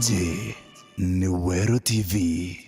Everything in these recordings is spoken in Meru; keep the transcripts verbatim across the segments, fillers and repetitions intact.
Iji ni Weru T V.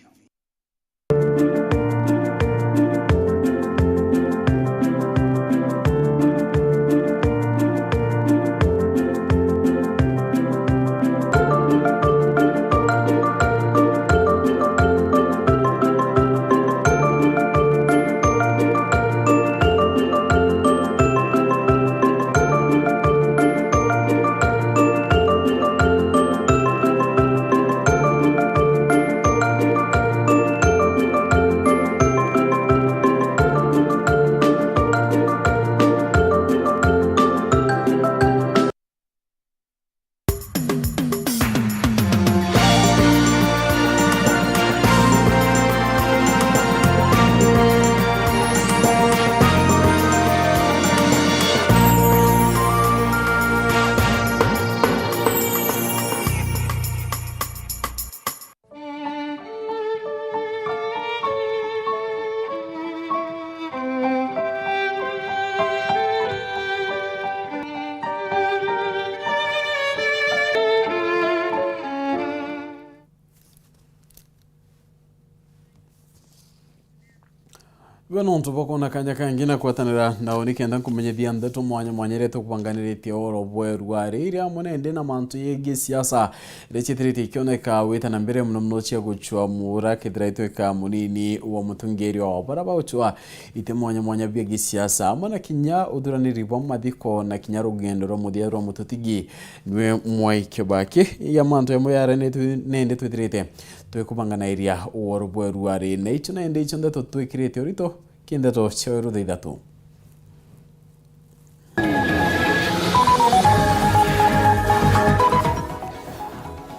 Iwe nontu bwa kwona kanya kangi na kwatanira nao, ni kenda nkumenyithia ndeto mwanya mwanya iria tukubanganiritie oro bweru ari iria amwe nende na mantu yegii siasa iria ciithirite ikioneka wita na mbere mono mono cia gucwa muura kethira itwika munini wa mutungiria wa bara bagucwa iti mwanya mwanya bia gisiasa, amwe na kinya uthuraniri bwa mathiko na kinya rugendo rwa muthia rwa mututigi niwe Mwai Kibaki. Ya mantu yamwe yaria ni twi-, nende twithirite twikubanganairia uoro bweru ari na icio nende icio ndeto twikirite urito ki ndeto cia weru thaa ithatu.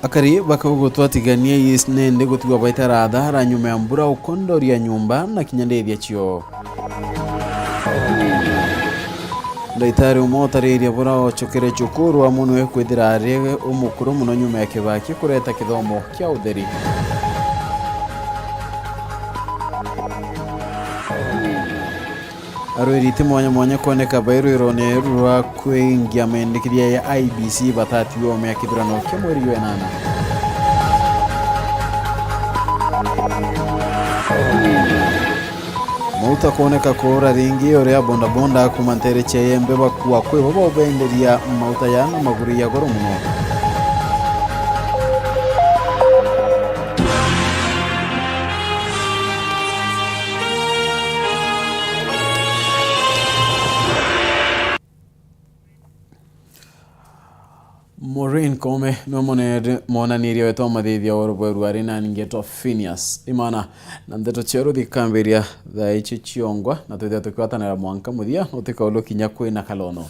Akari bakaugu twatigania East nende gutigwa baitara athara nyuma ya mbura ukondoria nyumba na kinya ndithia cio. Ndagitari umwe utariria bura ocokere cukuru amwe niwe kwithira ari umukuru mono nyuma ya Kibaki kureta kithomo kia utheri. Arwiri ti mwanya mwanya kwoneka bairwirone rwa kwingia mendekithia ya I B C batatiwe ome ya kithurano kia mweri wa enana. Mauta kwoneka kuura ringi uria bondabonda kuma ntere cia Yembe bakua kwi bo baubenderia mauta ya na maguru ya goro mono. Maureen Koome niwe monere-, monaniria wetu wa mathithia wa rubweru ari nani ngetwa Phineas Imana, na ndeto cia ruthi ikambiria thaa icio ciongwa, na twithia tukigwatanira mwanka muthia, no tikaulu kinya kwina kalono.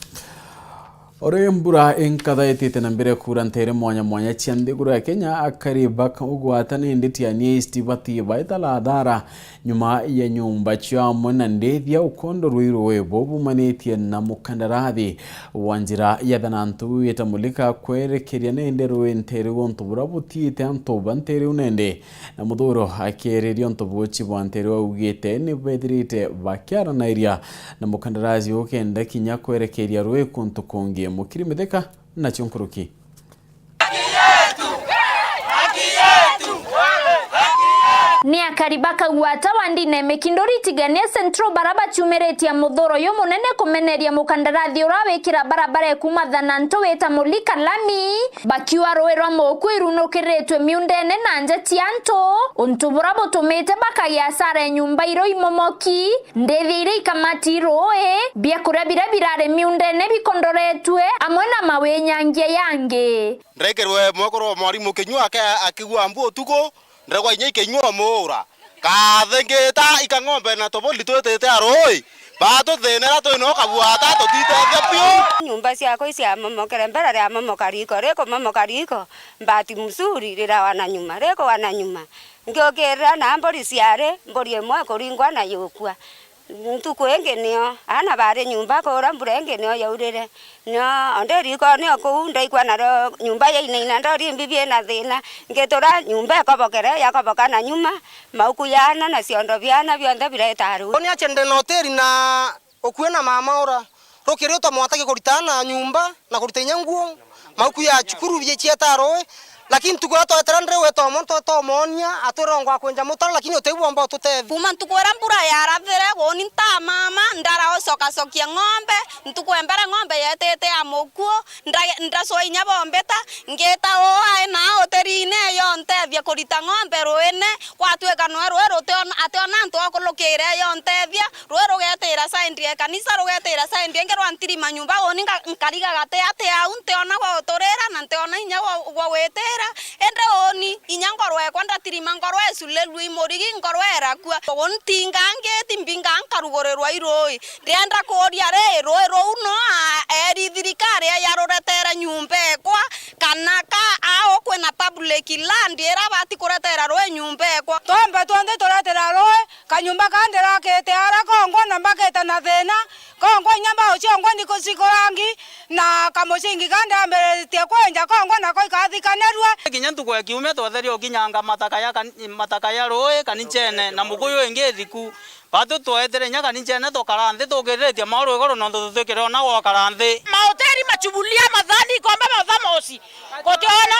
Ori mbura inkathaitite na mbere kuura ntere mwanya mwanya cia nthiguru ya Kenya, akari bakaugwata ni nditi ya Nice tibati baitala athara nyuma ya nyumba cio amwe na ndithia ukondo rwi rui bo bumanitie na mukandarathi wa njira ya Thanantu wita Mulika kwerekeria nende rui ntere untu bura butiite antu ba ntere unende. Na Muthuro akiariria untu buuchi bwa ntere augite ni bethirite bakiaranairia na mukandarasi ukenda kinya kwerekeria rui kuntu kungi. Mukiri Mithika nacio nkuruki. Ni akari bakagwata wa ndine Mikinduri Tigania Central bara bachumiritie muthuro uyu munene kumeneria mukandarathi urawikira barabara ikuma Thanantu wita Mulika lami. Bakiuga rui rwa Muku irunukiritwe miundene na nja cia antu, untu bura butumite bakagia asara ya nyumba iria imomoki, ndithi iria ikamati rui, biakuria biria birari miundene bikondoretue, amwe na mawinyangia yangi. Ndekerwe mwekuru wa mwarimu kinyua ake akigua mbu utuku, ndregwa inya ikinyua muura. Kathingita ikang'ombe na tuburi twitite a rui, batuthinira twina ukabwata tutitethia biu. Nyumba ciakwa iciamomokere, mbere riamomoka riko, rikumomoka riko, mbati mzuri rirawa na nyuma, rikuwa na nyuma. Ngiukirira na mburi ciari, mburi imwe ikuringwa na yukua. Ntuku ingi nio, aana bari nyumba kuura, mbura ingi nio yaurire. Nio, o ndi rikoni o kuu, ndaigua nario nyumba yainaina, ndori mbibi ina thina. Ngitura nyumba ikobokere, yakoboka na nyuma, mauku ya aana na ciondo bia aana bionthe bireta rui. Uni ache ndi na hoteli na ukue na mama ura. Rukiri utamwatagi kurita aana nyumba na kurita inya nguo, mauku ya cukuru biecieta rui. Lakini ntuku iria twetere ndiri gwita o muntu, twamwonia atwirongwa kwinja mutaro, lakini utiu bwomba ututethia. Kuuma ntuku iria mbura yarathire, uuni ntamama, ndara ucokacokia ng'ombe, ntuku ya mbere ng'ombe yetite ya mukuo, nda-, ndacua inya bombita, ngita uu ai na utiriine yontethia kurita ng'ombe ruine, gwatuika nwe rui rutiona, ationa antu okulukire yontethia, rui rugetira side ya kanisa, rugetira side ingi rwa ntirima nyumba, uuni nga-, nkariga gati ati au, ntiona gwa uturira na ntiona inya gwa, gwa gwitira, indi uuni inya ngoro ekwa ndatirima, ngoro icurerua i murigi, ngoro irakua. Uuni ntinga ngiti, mbinga nkarugurirwa i rui. Ndienda kuuria ri, rui ruu no a-, eri thirikari ya ruretere nyumba ekwa, kana ka au kwina public land ira bati kuretera rui nyumba ekwa? Twambe twonthe turetera rui, kanyumba ka ndirakite ara kongwa na mbakite na thina, kongwa inya mbao ciongwa ni kucikurangi, na kamucingi ka ndambiritie kwenja kongwa nako ikathikanirua. Kinya ntuku ya kiumia twetheria ukinyanga mataka ya kan-, mataka ya rui kanichene na mukuyu ingi ithiku. Batu twetere inya kanichene tukara nthi tukiriritie mauru iguru nontu tutikirona gwakara nthi. Mahoteli, machubulia, mathani, ikombe, mathamosi. Gutiona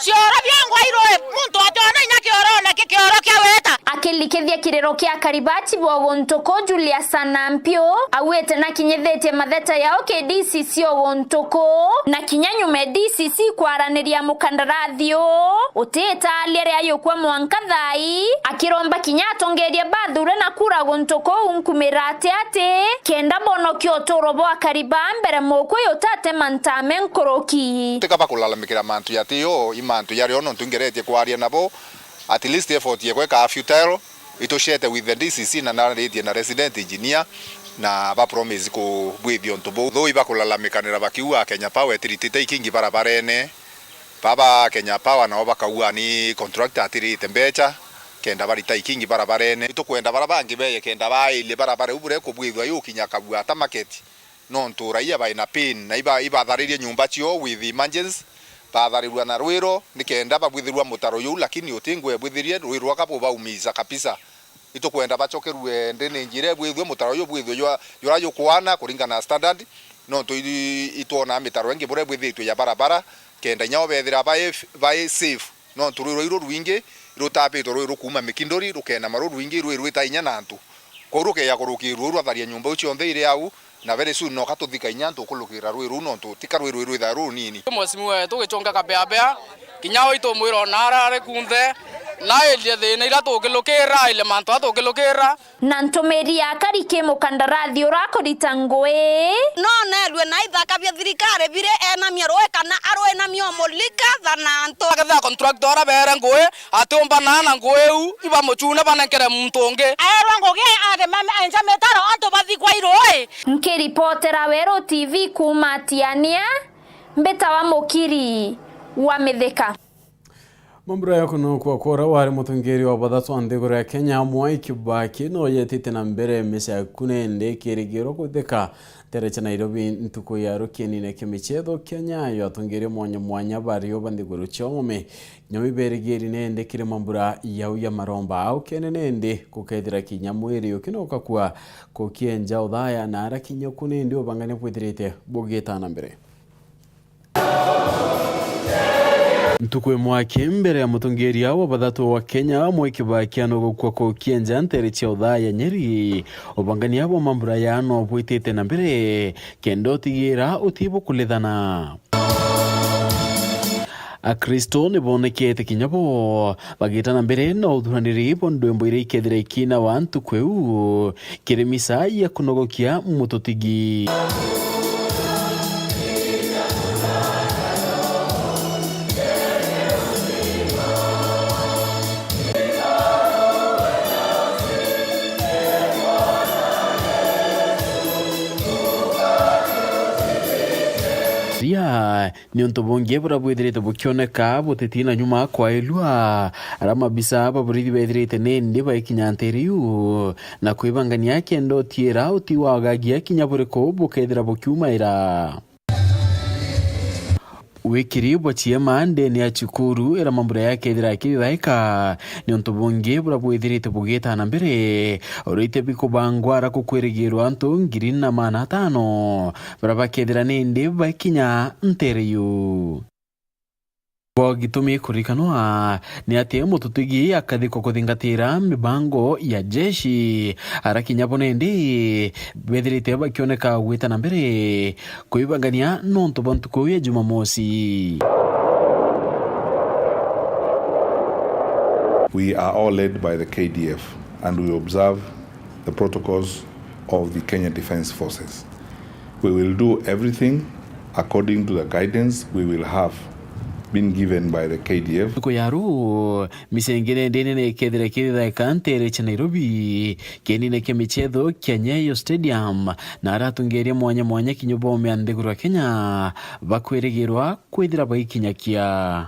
cioro biongwa i rui, muntu ationa inya kiorone ki kioro kia weta. Akilikithia kiriro kia akari ba Chibogo Ntuku, Julius Anampio, auite nakinyithitie matheta yao ki D C C o Ntuku, na kinya nyuma e D C C kwaraniria mukandarathi uu, utitalia ria yukua mwanka thai, akiromba kinya atongeria bathure na kura guntu kuu nkumira ati ati, kenda bonokia uturo bwa akari ba mbere mukwi utatema ntame nkuruki. Tika bakulalamikira mantu yati yo, i mantu yario nontu ingeretie kwaria nabo, at least effort yekwa ikaa futile, itucete with the D C C na naritie na resident engineer, na ba promise kubwithia untu buu. Though ibakulalamikanira bakiuga Kenya Power itiritite ikingi barabarene, baba Kenya Power nao bakauga ni contractor atirite mbecha kenda barita ikingi barabarene. Itukwenda bara bangi beye kenda bairie barabara iu buria ikubwithua yukinya Kabuata market. Nontu raia baina pain na iba-, ibatharirie nyumba cio with emergency, batharirua na rwiro nikenda babwithirua mutaro juu, lakini uti ngwe bwithirie rwiro rwaka bubaumiza kabisa. Itukwenda bacokerue drainage iria ibwithue mutaro uyu bwithue jwa, jura jukwana kuringana na standard, nontu i-, itwonaa mitaro ingi buria ibwithitue ya barabara, kenda inya obethira bai, bai safe, nontu rwiro iru rwingi rutapitwe rwi rukuma Mikindori, rukeenama ru rwingi rwi rwita inya na antu. Kwou rukeja kurukirua rwatharia nyumba iu cionthe iri au, na very soon noka tuthika inya antu kulukira rwi ruu, nontu tika rwi rwi rwithaa rurunini. Mheshimiwa wetu Gichunga Kabeabea, kinya uu itumwira ona ara ari kunthe, na airie thina iria tukilukira, airie mantu aria tukilukira. Na ntumiri ya akari ki mukandarathi urakurita ngui. No nerue na ithaka bia thirikari biri enamia rui kana arwinamia umulika thana antu. Akethira contractor uria beere ngui, atiumbanaa na ngui iu, ibamuchune banenkere muntu ungi. Aerwa ngugi athima enja mitaro antu bathikwa i rui. Nkiripotera Weru T V kuuma Tiania, mbitawa Mukiri wa Mithika. Mambura ya kunukwa kwa uria wari mutongeria wa bathatu wa nthiguru ya Kenya, Mwai Kibaki, no yetite na mbere micaku nende ikirigirwa kwithika ntere cia Nairobi ntuku ya rukienine kia michetho kia Nyayo. Atongeria mwanya mwanya bario ba nthiguru cia ome Nyomi berigiri nende kiri mambura yau ya maromba au kene nende gukethira kinya mwiri ukinoka kua kukienja uthaya na ara kinya ku nende ubangania bwithirite bugitana mbere. Ntuku imwe aki mbere ya mutongeria wa bathatu wa Kenya, Mwai Kibaki anogokua kukienja ntere cia uthaya Nyeri, ubangania bwa mambura ya no bwitite na mbere kenda utigira utibukulithana. Akristo ni bonekete kinya bo bagita na mbere na uthuraniri bwa ndwimbo iria ikethira ikinawa ntuku iu kiri misa ya kunogokia mututigi. Ria Niuntu bungi buria bwithirite bukioneka butitina nyuma kwailua, aria mabisa ba borithi bethirite nindi baikinya ntere iu na kwibangania kenda utiira uti wagagia kinya buriku bukethira bukiumaira. Wikiri bwa ciema ndene ya cukuru iria mambura yakethira akithaika, niuntu bungi buria bwithirite bugitana mbere, urite bikubangwa ara kukwirigirwa antu ngiri na maana atano. Baria bakethira nindi baikinya ntere iu. Bo gitumi kuririkanwa ni ati mututigi akathikwa kuthingatira mibango ya jeshi, ara kinya bo nindi bethirite bakioneka gwita na mbere kwibangania nontu bwa ntuku ya Jumamosi. We are all led by the K D F and we observe the protocols of the Kenya Defence Forces. We will do everything according to the guidance we will have been given by the K D F. Ntuku ya ruu, micengere ndene nikethira kiritheka ntere cia Nairobi, kienine kia michetho kia Nyayo Stadium, na aratungeria mwanya mwanya kinya bome ya nthiguru ya Kenya bakwirigirwa kwithira baikinyakia.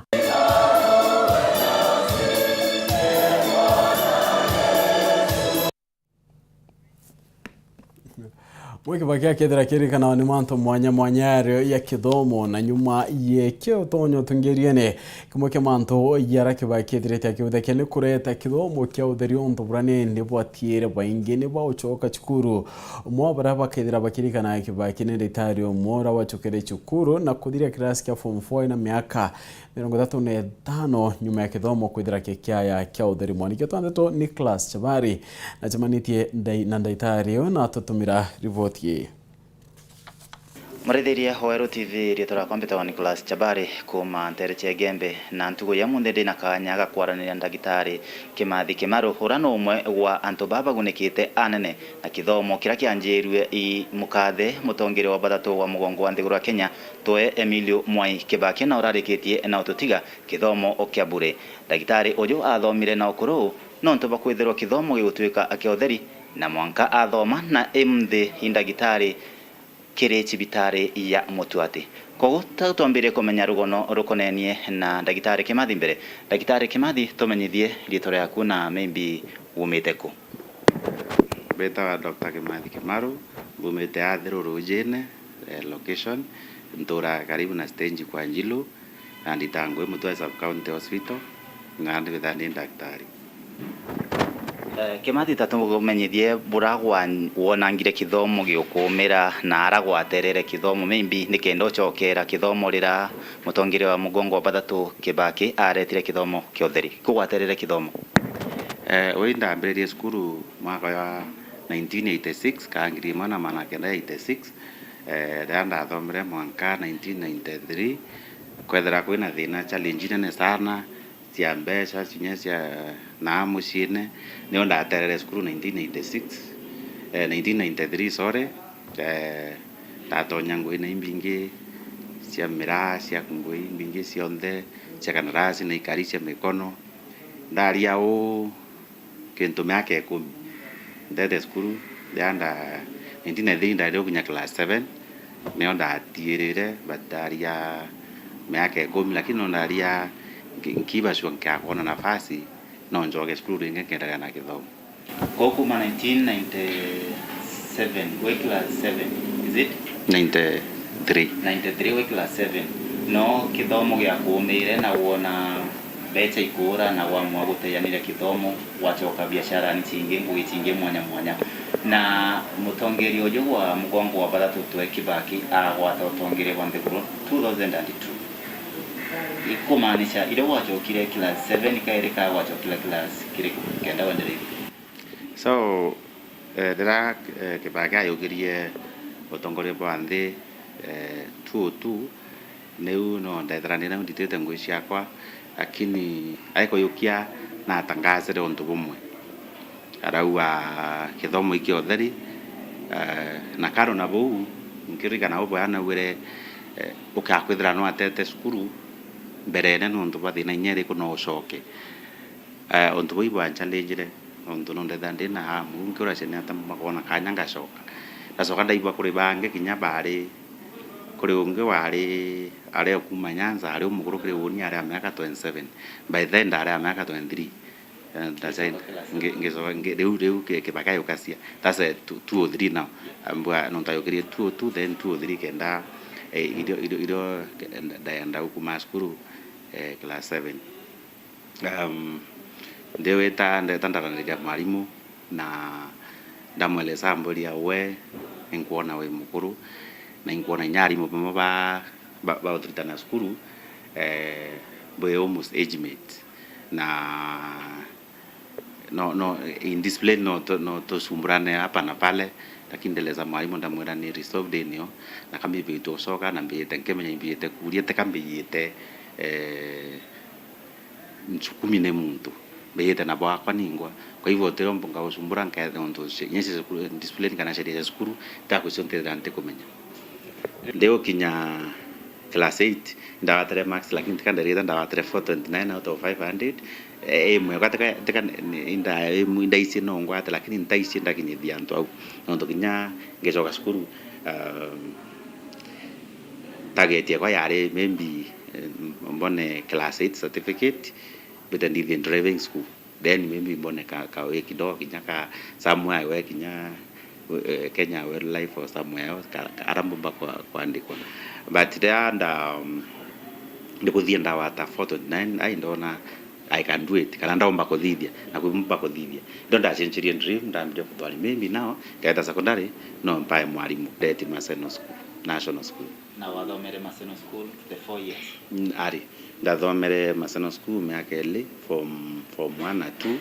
Mwiki Kibaki akethira kirikanawa ni mantu mwanya mwanya yario ya kithomo, na nyuma yekio utonya utungiriene, kimwe kia mantu yara Kibaki ethirite akiuthekia ni kureta kithomo kia utheri untu bura nindi bwatiire baingi ni baucoka cukuru. Umwe wa baria bakethira bakirikana Kibaki ni ndagitari umwe uria wacokere cukuru na kuthiria kirasi kia form four ena miaka mirongo ithatu na itano nyuma ya kithomo kwithira kikiaya kia utheri. Mwaniki wetu wa ndeto Nicholas Chabari nachemanitie ndai-, na ndagitari uyu na atutumira riboti ii. Murithiria wa Weru T V, riitwa riakwa mbitagwa Nicholas Chabari, kuuma ntere cia Igembe, na ntuku ya munthi ndi na kaanya ga kwaraniria ndagitari Kimathi Kimaru, uria ni umwe wa antu baa bagunikite anene na kithomo kiria kianjirue i mukathe, mutongeria wa bathatu wa mugongo wa nthiguru ya Kenya, twe Emilio Mwai Kibaki, na urarikitie na ututiga kithomo o kia bure. Ndagitari uju athomire na ukuru nontu bwa kwithirwa kithomo gigutwika kia utheri, na mwanka athoma na imunthi i ndagitari kiri cibitari ya Mutuati. Kogu ta twambirie kumenya rugono rukonenie na ndagitari Kimathi mbere. Ndagitari Kimathi, tumenyithie riitwa riaku na maybe wumite ku? Mbitawa Doctor Kimathi Kimaru, mbumite Athiru Rujine, eh, location, ntura karibu na stage kwa Njilu, na nditaga ngugi Mutua Sub County Hospital, na ndibithaa ndi ndagitari. Eh, Kimathi, ta tumenyithie bura gwa-, wonangire kithomo giukumira na ara gwaterere kithomo, maybe ni kenda ucokera kithomo rira mutongeria wa mugongo wa bathatu Kibaki aretire kithomo kia utheri. Ku gwaterere kithomo? Eh, wi ndambiririe cukuru mwaka wa nineteen eighty-six, ka ngiri imwe na magana kenda eighty-six, eh, riria ndathomire mwanka nineteen ninety-three, kwethira kwina thina, challenge nene sana cia mbeca, cinya cia naa muciine, nio ndaterere cukuru nineteen ninety-six, eh, nineteen ninety-three, sorry, eh, ndatonya ngugi na imbingi cia miraa, cia ngugi imbingi cionthe, cia kandarasi na ikari cia mikono. Ndaria uu, kintu miaka ikumi. Ndete cukuru, riria nda, nineteen ninety-three ndaarire gukinya class seven, nio ndatiirire, but ndaaria miaka ikumi, lakini no ndaaria nki-, nkiiba sure nkakwona nafasi, no njoke cukuru ringi nkiendelea na kithomo. Kwou kuuma nineteen ninety-seven, wi class seven, is it? Ninety-three. Ninety-three wi class seven. No kithomo giakuumiire na wona mbeca ikuura na wamua gutejanire kithomo, wacoka biasharani cingi, ngugi cingi mwanya mwanya. Na mutongeria uju wa mugongo wa bathatu twe Kibaki agwata utongeria bwa nthiguru two thousand and two. Ikumaanisha, iria gwacokire class seven, kairi ka gwacokire class kiriku kenda wendereithie? So, eh, riria, eh, Kibaki ayukirie utongoria bwa nthi, eh, two oh two, niu no ndethira ndi nau nditite ngugi ciakwa, lakini aikuyukia natangasire untu bumwe. Arauga kithomo iki utheri, eh, na kando na buu, nkiririkana ubu anaugire, eh, ukakwithira nwatete cukuru mberene nontu bwa thina inya iriku no ucoke. Eh, untu buu ibwanchallengire, nontu no ndetha ndi na hamu, nkiura ciana ata makoona kanya ngacoka. Ndacoka ndaigua kuri bangi kinya baari, kuri ungi waari, ari o kuuma Nyanza, ari umukuru kiri uuni, ari a miaka twenty-seven. By then, ndaari a miaka twenty-three. Eh, that's it. Ngi-, ngicoka, ngi-, riu, riu ki-, Kibaki ayukacia. That's, eh, two, two oh three now. Ambwa, nontu ayukirie two oh two, then two oh three kenda, eh, irio, irio, irio, ke-, nda-, ndaenda gukuma cukuru, eh, class seven. Um, ndiwita, ndeta ndaraniria mwarimu, na ndamweleza, amburia, we, inkwona wi mukuru, na inkwona inya arimu bamwe ba, ba, ba uturitana cukuru, eh, We're almost age mate. Na no, no, in discipline no tu-, no tusumburane hapa na pale, lakini ndeleza mwalimu, ndamwira ni resolved nio, na kambijite ucoka, na mbijite nkimenya imbijite kuria, ti kambijite, eh, ncukumi ni muntu, mbijite na bwakwa ningwa. Kwa hivyo, utiro ngagucumbura nkethe untu cia-, inya cia cukuru, discipline kana sheria cia cukuru, itakwiciuntethera ntikumenya. Ndiukinya class eight, ndawatire marks, lakini tika ndirite, ndawatire four twenty nine out of five hundred. Eh, imwe, tika, tika, inda, imwe, indaici no ngwate, lakini ntaici ndakinyithia antu au. Nontu kinya ngicoka cukuru, um, target yakwa yari maybe, eh, mbone class eight certificate, mbite ndithie driving school. Then maybe mbone ka, ka way kidogo kinya ka somewhere we kinya, eh, Kenya Wildlife or somewhere else, ka, ka, ara mbumba kwa, kwandikwa. But riria nda, um, ndikuthie ndawata four twenty nine, ai ndona I can do it, kana ndaumba kuthithia, na kuumba kuthithia. Ndo ndacenjirie dream, ndambire kuthwari maybe now, ngaeta secondary, no mpae mwarimu, ndeti Maseno School, National School. Na wathomere Maseno School the four years? Mm, ari. Ndathomere Maseno School miaka ili, form, form one na two,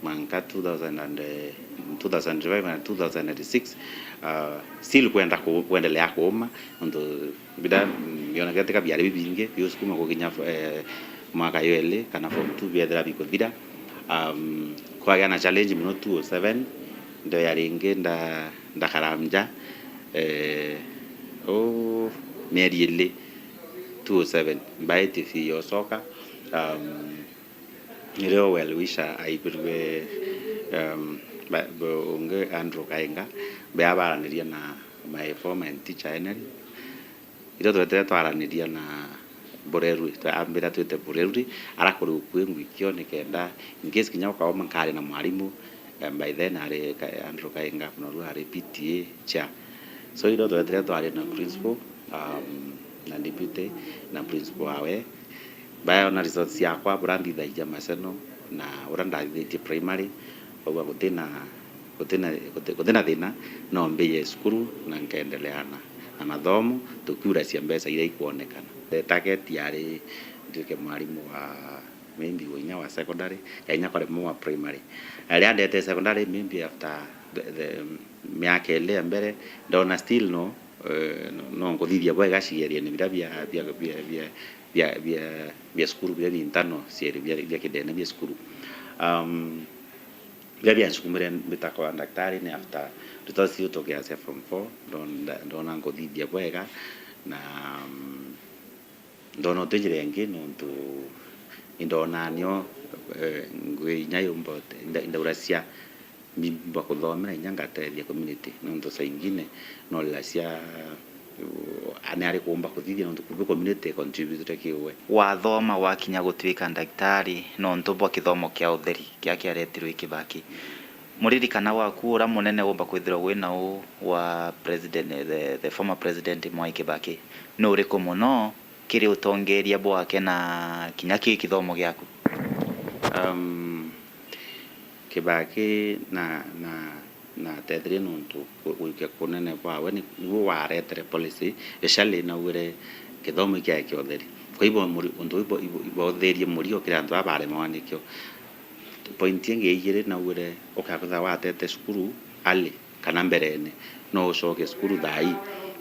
mwanka two thousand and, eh, two thousand five na two thousand six. Ah, still kwenda ku-, kwendelea kuuma, nontu bida, mm, bionekete ka biari bibingi, biusukuma kukinya, eh, mwaka yo ili, kana form two biethira bikuthira. Um, kwagia na challenge muno two oh seven, ndio ya ringi nda-, ndakaramja, eh, o mieri ili, two oh seven, mbae T V yocoka, um, nirio well wisher aibirwe, um, ba-, bo-, ungi Andrew Kainga, bea baraniria na my former teacher Henry. Irio twetire twaraniria na Burerwi, twa-, ambira twite Burerwi, ara kuri ukui ngwikio nikenda, in case kinya ukauma nkari na mwarimu, eh, by then ari Ka-, Andrew Kainga, Munoru ari P T A chair. So irio twetire twari na principal, um, na deputy, na principal awe. Baona results ciakwa, bura nthithagia Maseno, na ura ndathithitie primary, bauga gutina, gutina, guti-, gutina thina, no mbije cukuru na nkendelea na, na mathomo, tukiuracia mbeca iria ikwonekana. The target yari nduike mwarimu wa maybe wa inya wa secondary, ya inya kwaremwa wa primary. Na riria ndete secondary, maybe after the, the miaka ili ya mbere, ndona still no, eh, no, no nkuthithia bwega cigerio-ini biria bia, bia, bia, bia, bia, bia, bia cukuru, biria bia internal cigerio bia, bia kidene bia cukuru. Um, biria biancukumire mbita kwa ndaktari ni after results ciu tukiacia form four, ndona, ndona nkuthithia bwega, na, um, ndona uti njira ingi, nontu indona nio, eh, ngui inya yumba, inda-, indauracia mbimba kuthomera inya ngatethia community, nontu saa ingine no riracia, uh, ani ari kuumba kuthithia, nontu kumbe community icontributire ki we. Wathoma wakinya gutuika ndagitari nontu bwa kithomo kia utheri kiria kiaretirwe i Kibaki. Muririkana waku ura munene umba kwithirwa wi nau wa president, the, the former president Mwai Kibaki, ni uriku muno kiri utongeria bwake na kinya ki kithomo giaku? Um, Kibaki na, na, na atethirie nontu gu-, guikia kunene bwawe ni, niwe waretere policy, especially naugire kithomo ikiae kia utheri. Kwa hivyo muri-, untu ibo, ibo, ibotherie murio kiri antu baa baremawa nikio. Point ingi ya igiri naugire ukakwithirwa watete cukuru early kana mberene, no ucoke cukuru thaa ii.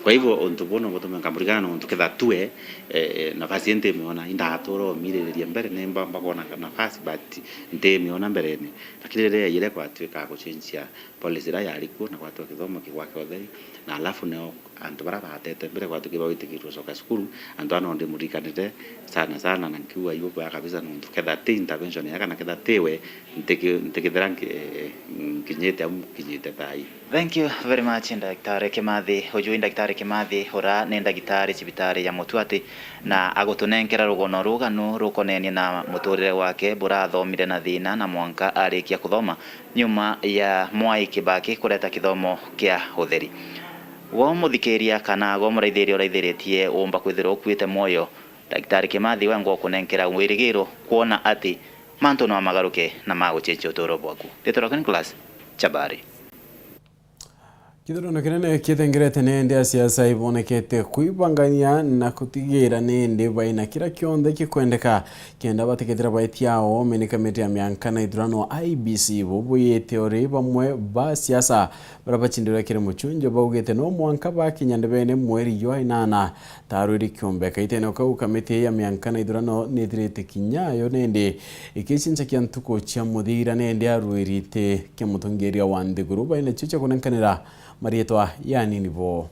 Kwa hivyo, untu buu no butume nkamurikana, nontu ketha tue, eh, eh, nafasi ii ntimiona, indatura umiririria mbere, ni mba-, mbakwona nafasi, but ntimiona mberene. Lakini riria yaiyire, gwatuika gucenjia policy iria yari kuo, na gwatuika kithomo kigwaka utheri, na alafu nio antu baria batete mbere gwatuika bagwitikirua gucoka cukuru, antu aa no ndimurikanire sana sana, na nkiuga ibo bwega kabisa, nontu ketha ti intervention yake, kana ketha ti we, ntiki-, ntikithira nki-, eh, nkinyite au nkinyite thaa ii. Thank you very much, Ndagitari Kimathi. Ujui Ndagitari Kimathi, ura ni ndagitari cibitari ya Mutuati, na agutunenkera rugono ruganu rukonenie na muturire wake, burathomire na thina na mwanka arikia kuthoma nyuma ya Mwai Kibaki kureta kithomo kia utheri. Wo muthikiria kana go muraithiria uraithiritie umba kwithirwa ukuite mwoyo, Ndagitari Kimathi we ngukunenkera wirigiro kwona ati mantu no amagaruke na magucenjia uturo bwaku. Ritwa riakwa ni Nicholas Chabari. Githurano kinene kithengerete nindi a siasa ibonekete kwibangania na kutigira nindi baina kira kionthe gikwendeka kenda batikethira baetia oome ni kamiti ya mianka na ithurano I E B C bubuyite uri bamwe ba siasa baria bacindire kiri muchunjo baugite no mwanka bakinya ndebene mweri jwa inana. Tarwiri kiumbe kaitene kau kamiti ya mianka na ithurano nithirite kinya yo nindi ikicincakia ntuku cia muthira nindi arwirite kia mutongeria wa nthiguru baina cio cia kunenkanira marietwa ya anini boo.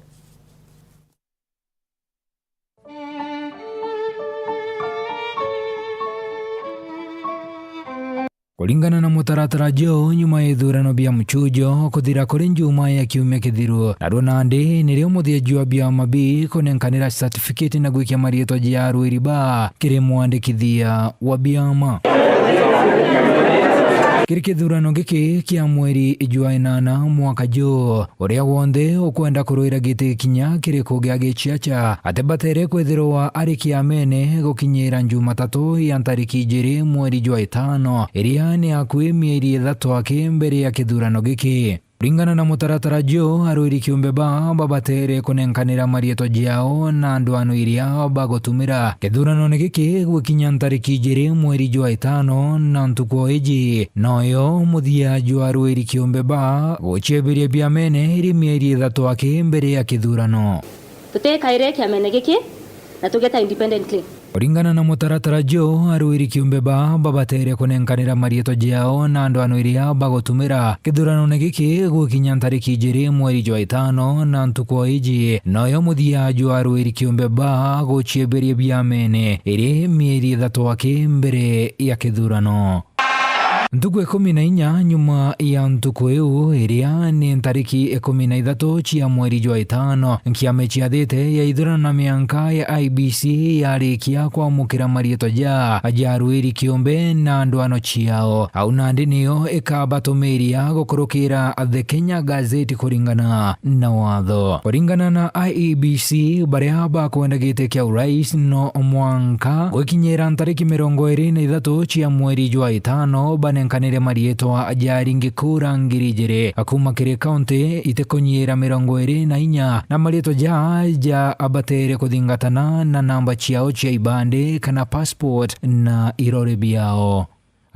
Kuringana na mutaratara juu, nyuma ya ithurano bia muchujo kuthira kuri njuma ya kiumia kithiru, narua nandi nirio muthia jwa biama bi kunenkanira certificate na gwikia marietwa ja arwiri ba kiri mwandikithia wa biama. Kiri kithurano giki kia mweri jwa inana mwaka juu, uria wonthe ukwenda kurwira giti kinya kiriku gia giciaca atibatere kwithirwa ari kiamene gukinyira Njumatatu ya ntariki ijiri mweri jwa itano, iria ni akui mieri ithatu aki mbere ya kithurano giki. Kuringana na mutaratara juu, arwiri kiumbe ba babatere kunenkanira marietwa jao na ndwano iria bagutumira kithuranone giki gukinya ntariki ijiri mweri jwa itano, na ntuku o iji noyo muthia jwa arwiri kiumbe ba gucieberia biamene iri mieri ithatu aki mbere ya kithurano. Tutikaire kiamene giki na tugeta independently. Kuringana na mutaratara juu, arwiri kiumbe ba babatere kunenkanira marietwa jao na ndwano iria bagutumira kithuranone giki gukinya ntariki ijiri mweri jwa itano, na ntuku o iji noyo muthia jwa arwiri kiumbe ba gucieberia biamene iri mieri ithatu aki mbere ya kithurano. Ntuku ikumi na inya nyuma ya ntuku iu, iria ni ntariki ikumi na ithatu cia mweri jwa itano, nkiama iciathite ya ithurano na mianka ya I E B C yarikia kwamukira marietwa ja, ja arwiri kiumbe na ndwano ciao. Au nandi niyo ikabatumiria gukurukira The Kenya Gazette kuringana na watho. Kuringana na I E B C, baria bakwenda giti kia urais no mwanka gwikinyira ntariki mirongo iri na ithatu cia mweri jwa itano banenkanire marietwa ja aringi kura ngiri ijiri kuma kiri kaunti itikunyiira mirongo iri na inya, na marietwa ja, ja abatere kuthingatana na namba ciao cia ibandi kana passport na irore biao.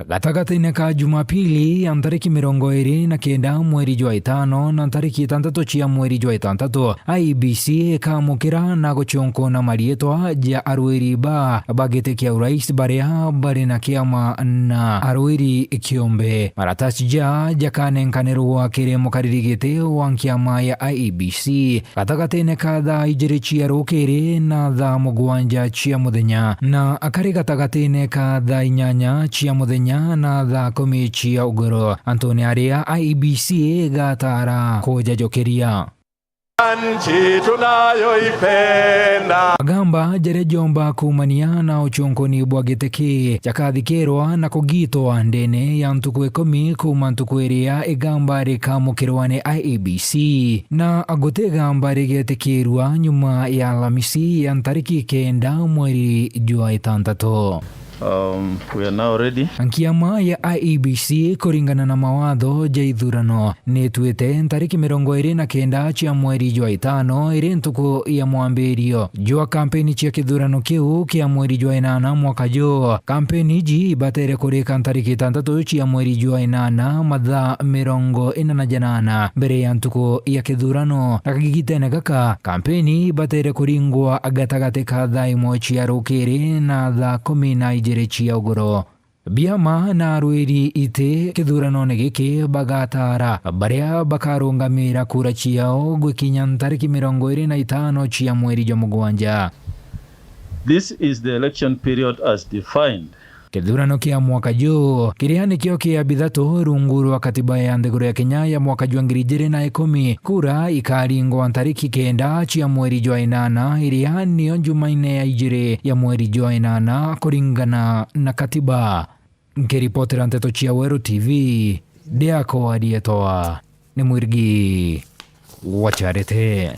Gatagatine ka Jumapili ya ntariki mirongo iri na kenda mweri jwa itano na ntariki itantatu cia mweri jwa itantatu, I E B C ikamukira na guconkona marietwa ja arwiri ba, ba giti kia urais baria bari na kiama na arwiri kiumbe. Maratasi ja jakanenkanirwa kiri mukariri giti wa nkiama ya I E B C. Gatagatine ka thaa ijiri cia rukiri na thaa mugwanja cia muthenya, na kari gatagatine ka thaa inyanya cia muthenya na thaa kumi cia ugoro, antune aria I E B C igataara kujajukiria. Nchi tunayoipenda. Agamba jaria jomba kuumania na uconkoni bwa giti ki jakathikirwa na kugitwa ndene ya ntuku ikumi kuuma ntuku iria igamba rikamukirwa ni I E B C. Na guti igamba rigetikirua nyuma ya Alamisi ya ntariki kenda mweri jwa itantatu. Um, we are now ready. Nkiama ya I E B C, kuringana na mawatho ja ithurano, nituite ntariki mirongo iri na kenda cia mweri jwa itano iri ntuku ya mwambirio jwa kampeni cia kithurano kiu kia mweri jwa inana mwaka juu. Kampeni iji ibatere kurika ntariki itantatu cia mweri jwa inana mathaa mirongo ina na janana mbere ya ntuku ya kithurano. Na kagigitene gaka, kampeni ibatere kuringwa gatagati ka thaa imwe cia rukiri na thaa kumi na ijiri cia ugoro. Biama na arwiri iti kithuranone giki bagataara baria bakarungamira kura ciao gwikinya ntariki mirongo iri na itano cia mweri jwa mugwanja. This is the election period as defined. Kithurano kia mwaka juu, kiria nikio kia bithatu rungu rwa katiba ya nthiguru ya Kenya ya mwaka jwa ngiri ijiri na ikumi, kura ikaringwa ntariki kenda cia mweri jwa inana, iria niyo Jumaine ya ijiri ya mweri jwa inana, kuringana na katiba. Nkiripotera nteto cia Weru T V, ndiakwa rietwa ni Mwirigi wa Charity.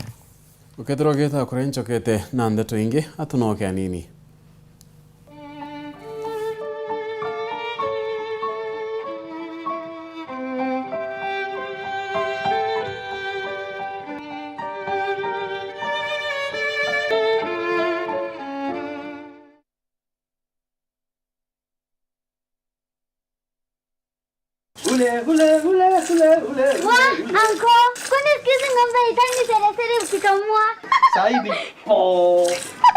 Ukethirwa ugita kuria ncokete na ndeto ingi, atunoke anini. Ule, ule, ule, ule, ule, ule, Wa, ule. Anko, kwani siku hizi ng'ombe haitaki miseresere ukikamua? Saidi. Po,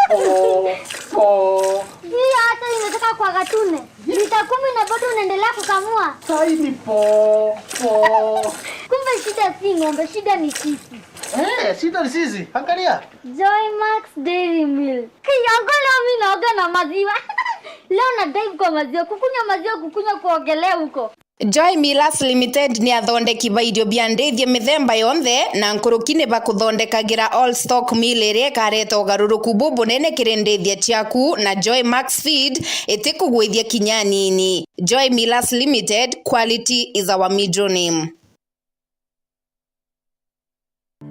po, po. Hiyo hata inataka kwa katune. Lita kumi na bado unaendelea kukamua. Saidi po, po. Kumbe shida si ng'ombe, shida ni sisi. Eh, shida ni sisi. Angalia. Joy Max Dairy Milk. Kinyongo leo mimi naoga na maziwa. Leo na dive kwa maziwa, kukunywa maziwa, kukunywa kuogelea huko. Joy Millers Limited ni athondeki ba irio bia ndithia mithemba yonthe, na nkuruki ni bakuthondekagira all stock meal iria ikareta ugaruruku bubunene kiri ndithia ciaku, na Joy Max Feed itikugwithia kinya anini. Joy Millers Limited, quality is our middle name.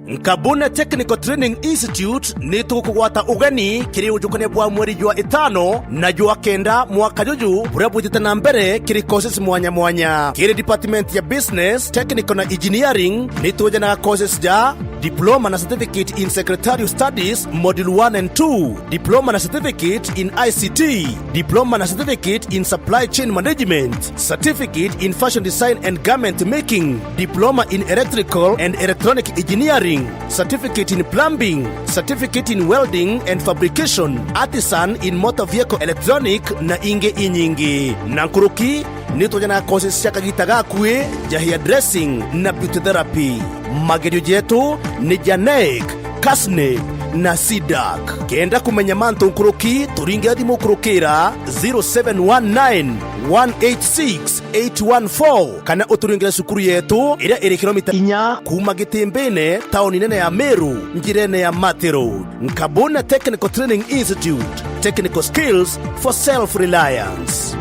Nkabune Technical Training Institute ni tukugwata ugeni kiri ujukania bwa mweri jwa itano na jwa kenda mwaka juju, buria bwitite na mbere kiri courses mwanya mwanya. Kiri department ya Business, Technical na Engineering, ni tujanaga courses ja Diploma na Certificate in Secretarial Studies, Module one and two, Diploma na Certificate in I C T, Diploma na Certificate in Supply Chain Management, Certificate in Fashion Design and Garment Making, Diploma in Electrical and Electronic Engineering, Certificate in Plumbing, Certificate in Welding and Fabrication, Artisan in Motor Vehicle Electronic, na ingi inyingi. Na nkuruki, ni tujanaga courses cia kagita gakui, ja hairdressing na beauty therapy. Magerio jetu ni ja NEC, KASNEB na CDAC. Kenda kumenya mantu nkuruki, turingire thimu kurukira zero seven one nine, one eight six, eight one four, kana uturingire cukuru yetu iria iri kilomita inya kuuma Gitimbine, tauni nene ya Meru, njirene ya Mathi Road. Nkabuna Technical Training Institute, technical skills for self-reliance.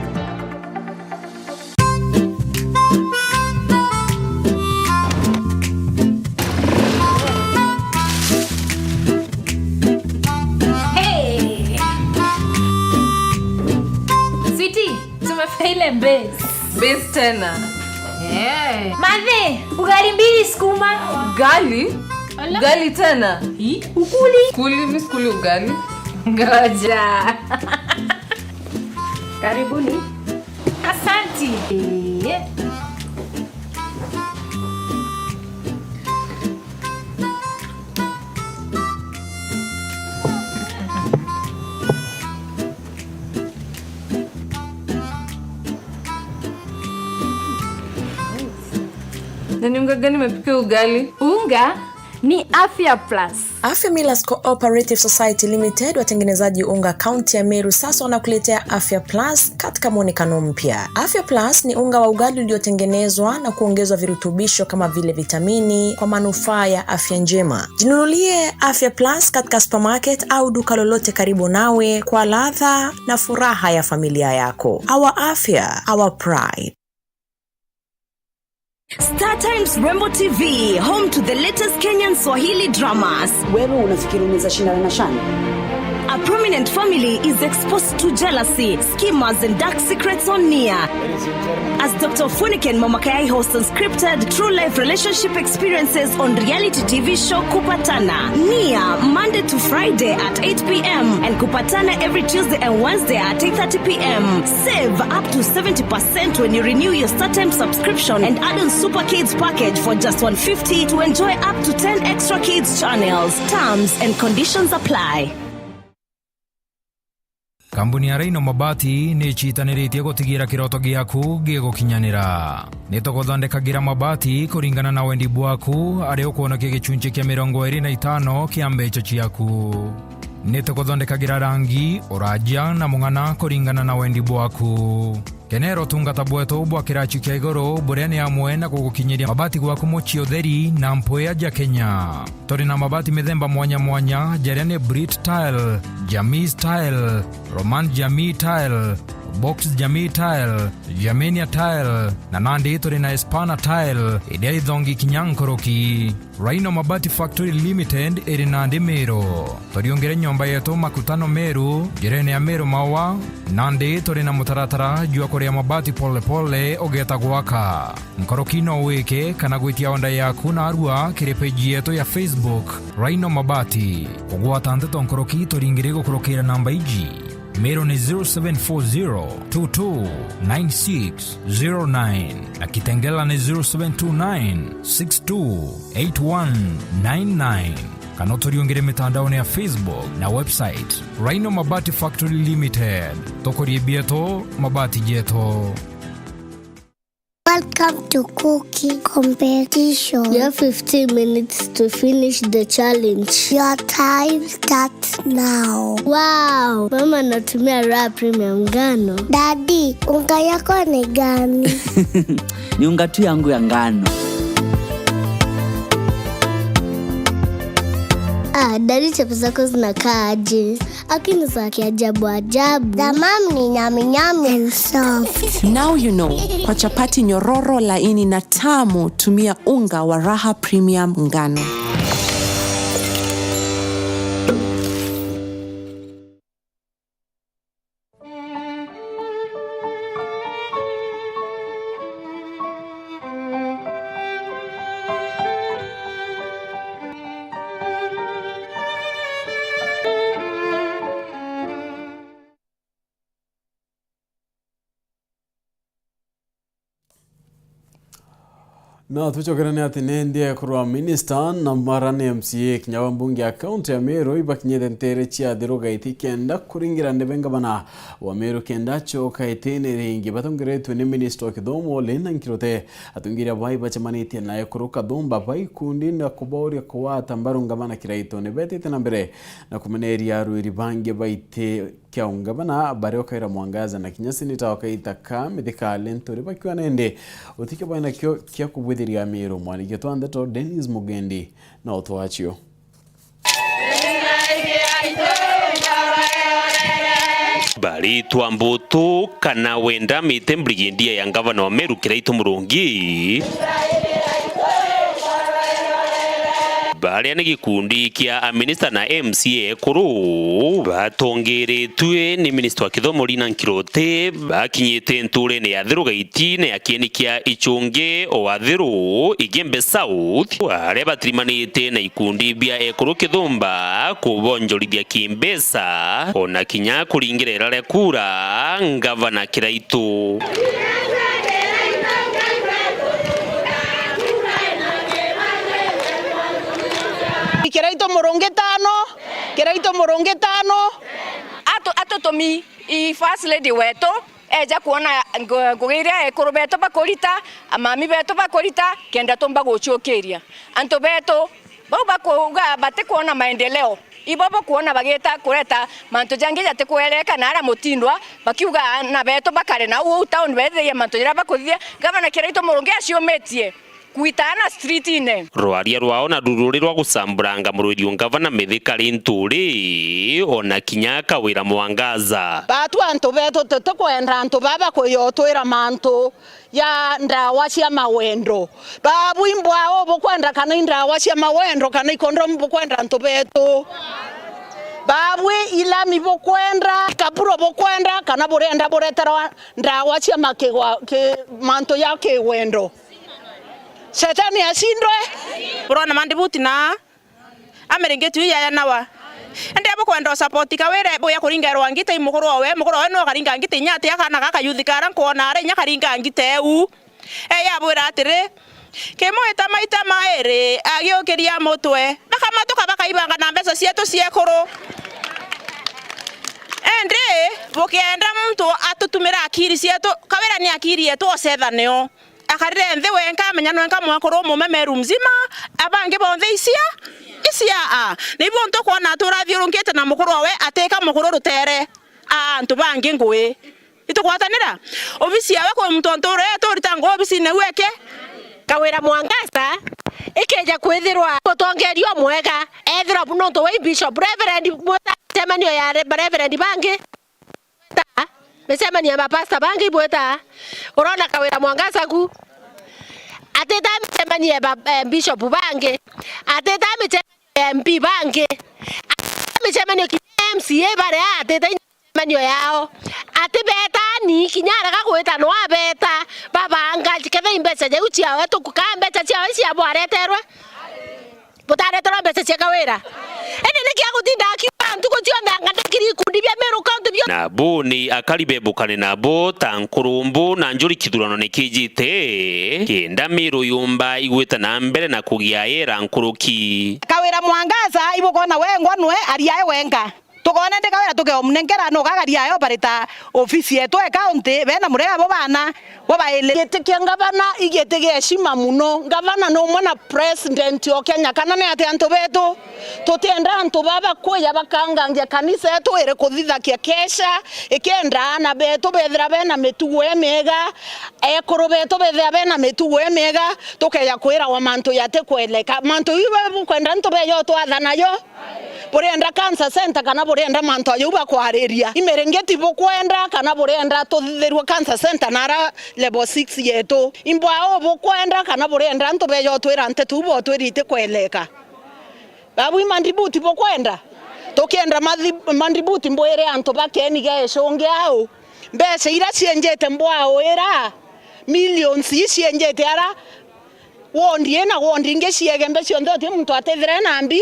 Hey! Sweetie, tumefika ile base. Base tena. Eh. Mathe, ugali mbili sukuma. Ugali? Ala. Ugali tena? Hi? Ukuli? Kuli, mi sikuli ugali. Ngoja. Karibuni. Asanti. Eh. Na ni unga gani imepikia ugali? Unga ni Afya Plus. Afya Millers Cooperative Society Limited, watengenezaji unga kaunti ya Meru, sasa wanakuletea Afya Plus katika mwonekano mpya. Afya Plus ni unga wa ugali uliotengenezwa na kuongezwa virutubisho kama vile vitamini kwa manufaa ya afya njema. Jinunulie Afya Plus katika supermarket au duka lolote karibu nawe kwa ladha na furaha ya familia yako. Our afya, our pride. Star Times Rembo T V, home to the latest Kenyan Swahili dramas. Wewe unafikiri unaweza shindana na Shani? A prominent family is exposed to jealousy, schemers and dark secrets on Nia. As Doctor Funike and Mama Kayai host unscripted true life relationship experiences on reality T V show Kupatana. Nia, Monday to Friday at eight p m and Kupatana every Tuesday and Wednesday at eight thirty p m. Save up to seventy percent when you renew your StarTimes subscription and add on Super Kids package for just one fifty to enjoy up to ten extra kids channels. Terms and conditions apply. Kambuni ya Rhino Mabati ni icitaniritie gutigira kiroto giaku gigukinyanira. Ni tuguthondekagira mabati kuringana na wendi bwaku, ari ukwonokia gicunci kia mirongo iri na itano kia mbeca ciaku. Ni tuguthondekagira rangi, uraja na mung'ana kuringana na wendi bwaku. Kenera utungata bwetu bwa kiraci kia iguru, buria ni amwe na gugukinyiria mabati gwaku mucii utheri na mpwia ja Kenya. Turi na mabati mithemba mwanya mwanya, jaria ni Brit Tile, Jamii Tile, Roman Jamii Tile, Box Jamii Tile, Germania Tile, na nandi turi na Espana Tile, iria ithongi kinya nkuruki. Rhino Mabati Factory Limited iri nandi Meru. Turiungire nyomba yetu Makutano Meru, njirene ya Meru Maua, nandi turi na mutaratara jwa kuria mabati pole pole ugeeta gwaka. Nkuruki no wike kana gwitia order yaku narua kiri page yetu ya Facebook, Rhino Mabati. Kugwata nteto nkuruki turingire gukurukira namba iji. Meru ni zero seven four zero two two nine six zero nine na Kitengela ni zero seven two nine six two eight one nine nine. Kana uturiungire mitandaone ya Facebook na website. Rhino Mabati Factory Limited. Tukurie bietu, mabati jetu. Welcome to cooking competition. You have fifteen minutes to finish the challenge. Your time starts now. Wow, mama anatumia Raha Premium ngano. Daddy, unga yako ni gani? Ni unga tu yangu ya ngano. Ah, daddy, chapo zako zinakaa aje? Lakini za kiajabu ajabu. The mom ni nyami nyami and soft. Now you know, kwa chapati nyororo, laini na tamu, tumia unga wa Raha Premium ngano. Na tucokerane ati ni nthia kurwa minista na mara ni M C A kinya wa mbunge ya kaunti ya Meru ibakinyite ntere cia Athiru Gaiti kenda kuringira ndebe ngavana wa Meru kenda acoka itine ringi. Batongeretwe ni minista wa kithomo Lina Nkirote, atongeria bai bacemanitie na ekuru kathumba ba ikundi na kuboria kugwata mbaru ngavana Kiraitu. Ni betite na mbere na kumeneria arwiri bangi baite kia ungavana baria ukaira Mwangaza na kinya seneta wa Kaita ka Mithika Linturi bakiuga nende utikio baina kio kia kubwithiria Miru. Mwandiki wetu wa ndeto Dennis Mugendi na utwacio. Baritwa Mbutu kana wenda mite Brigadier ya ngavana wa Meru Kiraitu Murungi. Baria ni gikundi kia aminista na M C A ekuru batongeretue ni minista wa kithomo Lina Nkirote bakinyite nturene ya Athiru Gaiti na ya kieni kia Ichunge o Athiru Igembe South, aria batirimanite na ikundi bia ekuru kithumba kubonjorithia kimbeca, ona kinya kuringira irare kura ngavana Kiraitu. Kiraitu Murungi tano, Kiraitu Murungi tano. Atu-, atutumi i First Lady wetu eja kwona ngu-, ngugi iria ekuru betu bakurita, amami betu bakurita, kenda tumba gucukiria antu betu. Bau bakuuga batikwona maendeleo, ibo bukwona bagita kureta mantu jangi jatikwereka na aria mutindwa, bakiuga aana betu bakare na uu town bethithie mantu jaria bakuthithia. Gavana Kiraitu Murungi aciumitie kwita aana street-ine. Rwaria rwao na ruru ruri rwa gucamburanga murwiri ungavana Mithika Linturi, ona kinya Kawira Mwangaza. Batu antu betu tutikwenda antu baba kuyotwira mantu ya ndawa cia mawendo. Babu imbwao bukwenda kana i ndawa cia mawendo kana i kondomu bukwenda antu betu? Babu i lami bukwenda, kaburo bukwenda kana burenda bureterwa ndawa cia makigwa-, ki-, mantu ya kiwendo? Shetani acindwe. Urona mandibuti na amiringitu iu yaya nawa. Indi bukwenda usapoti Kawira buya kuringerwa ngite i mukuru owe, mukuru owe no karinga ngite inya atia kana gaka yuthi kara nkwona ara inya karinga ngite eu. Eya abwira atiri, kimwita maita mairi agiukiria mutwe, bakamatuka bakaibanga na mbeca cietu ciekuru. Indi bukienda muntu atutumira akiri cietu, Kawira ni akiri yetu ocethanio. Akarire nthi wenka, amenya nwenka mwekuru umume Meru mzima, abangi bonthe icia, icia a. Ni ibu ntukwona aturathiurunkite na mukuru owe atika mukuru rutere. A, antu bangi ngui. Itukwatanira? Obisi yawe kwi muntu antu uria turita ngui obisine iu eke. Kawira Mwangaza, ikeja kwithirwa mutongeria umwega, ethirwa nontu wi bishop, reverend, mucemanio ya re-, reverend bangi. Ta, micemanio ya mapasta bangi ibwita. Urona Kawira Mwangaza ku? Atita micemanio ya ba-, eh, bishop bangi. Atita micemanio ya M P bangi. Atita micemanio kinya ya M C A baria atita micemanio yao. Ati betani, kinya arega gwita no abeta. Babanga, kethira imbeca jau ciawe tuku, ka mbeca ciawe cia bwareterwe. Butareterwa mbeca cia Kawira. Indi niki agutinda akiuga ntuku cionthe anga ndakiri ikundi bia Meru County bio? Na Abo ni akari bebukane nabo ta nkurumbu na njuri kithurano ni kijite, kenda Miru yumba igwita na mbere na kugia yera nkuruki. Kawira Mwangaza, ibukwona wengwa nwe ariae wenka. Tukona ndi Kawira tukeomunenkera no kagaria ayo barita ofisi yetu e county, bena murega bo bana, bo baili. Giti kia ngavana i giti gia heshima muno. Ngavana ni umwe na president o Kenya, kana ni ati antu betu? Tutienda antu baba kuja bakangangia kanisa yetu iri kuthithakia kesha, ikienda aana betu bethira bena mitugo imiega, ekuru betu bethira bena mitugo imiega, tukeja kwirawa mantu jatikweleka. Mantu iu bukwenda antu beja utwathana jo? Burienda cancer center kana burienda mantu ajau bakwariria? Imiringiti bukwenda kana burienda tuthithirue cancer center na ara level six yetu? Imbwao bukwenda kana burienda antu beja utwira nteto iu botwiri itikweleka? Babu i mandributi bukwenda? Tukienda mathi-, mandributi mbwire antu bakeni gaecungi au. Mbeca ira cienjete mbwao ira, millions ii cienjete ara, wondi ii na wondi ingi ciege mbe cionthe uti muntu atethire na mbi.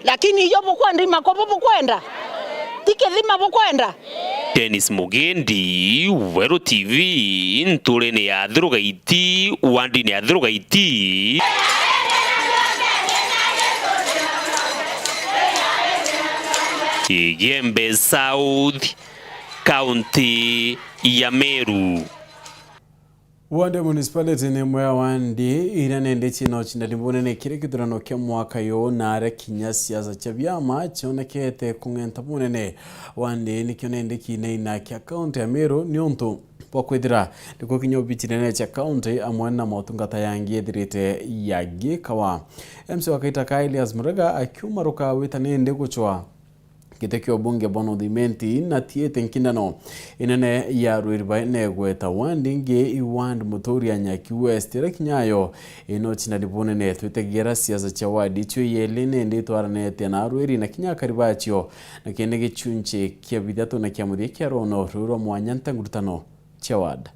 Lakini ijo bukwenda, imakobo bukwenda? Ti kithima bukwenda? Dennis Mugendi, Weru T V, nturene ya Athirugaiti, wandine ya Athirugaiti, Igembe South, kaunti ya Meru. Wandi Municipality ni imwe ya wandi iria nende ciina ucindani bunene kiri kithurano kia mwaka uyu, na aria kinya siasa cia biama cionekete kung'enta bunene. Wandi nikio nende kiinaina kia kaunti ya Meru, niuntu bwa kwithira nikuo kinya obici nene cia kaunti amwe na motungata yangi ethirite yagikawa. M C wa Kaitaka Elias Murega akiumaruka wita nende gucwa giti kia ubunge bwa North Imenti na tiete nkindano inene ya rwiri baene gweta wandi ingi i wandi muturi ya Nyaki West, iria kinya yo ina ucindani bunene. Twitegera siasa cia wandi icio ieli nindi itwaranite na arwiri na kinya akari bacio, na kindi gicunci kia bithatu na kia muthia kia rono ruu rwa mwanya nta ngurutano cia ward.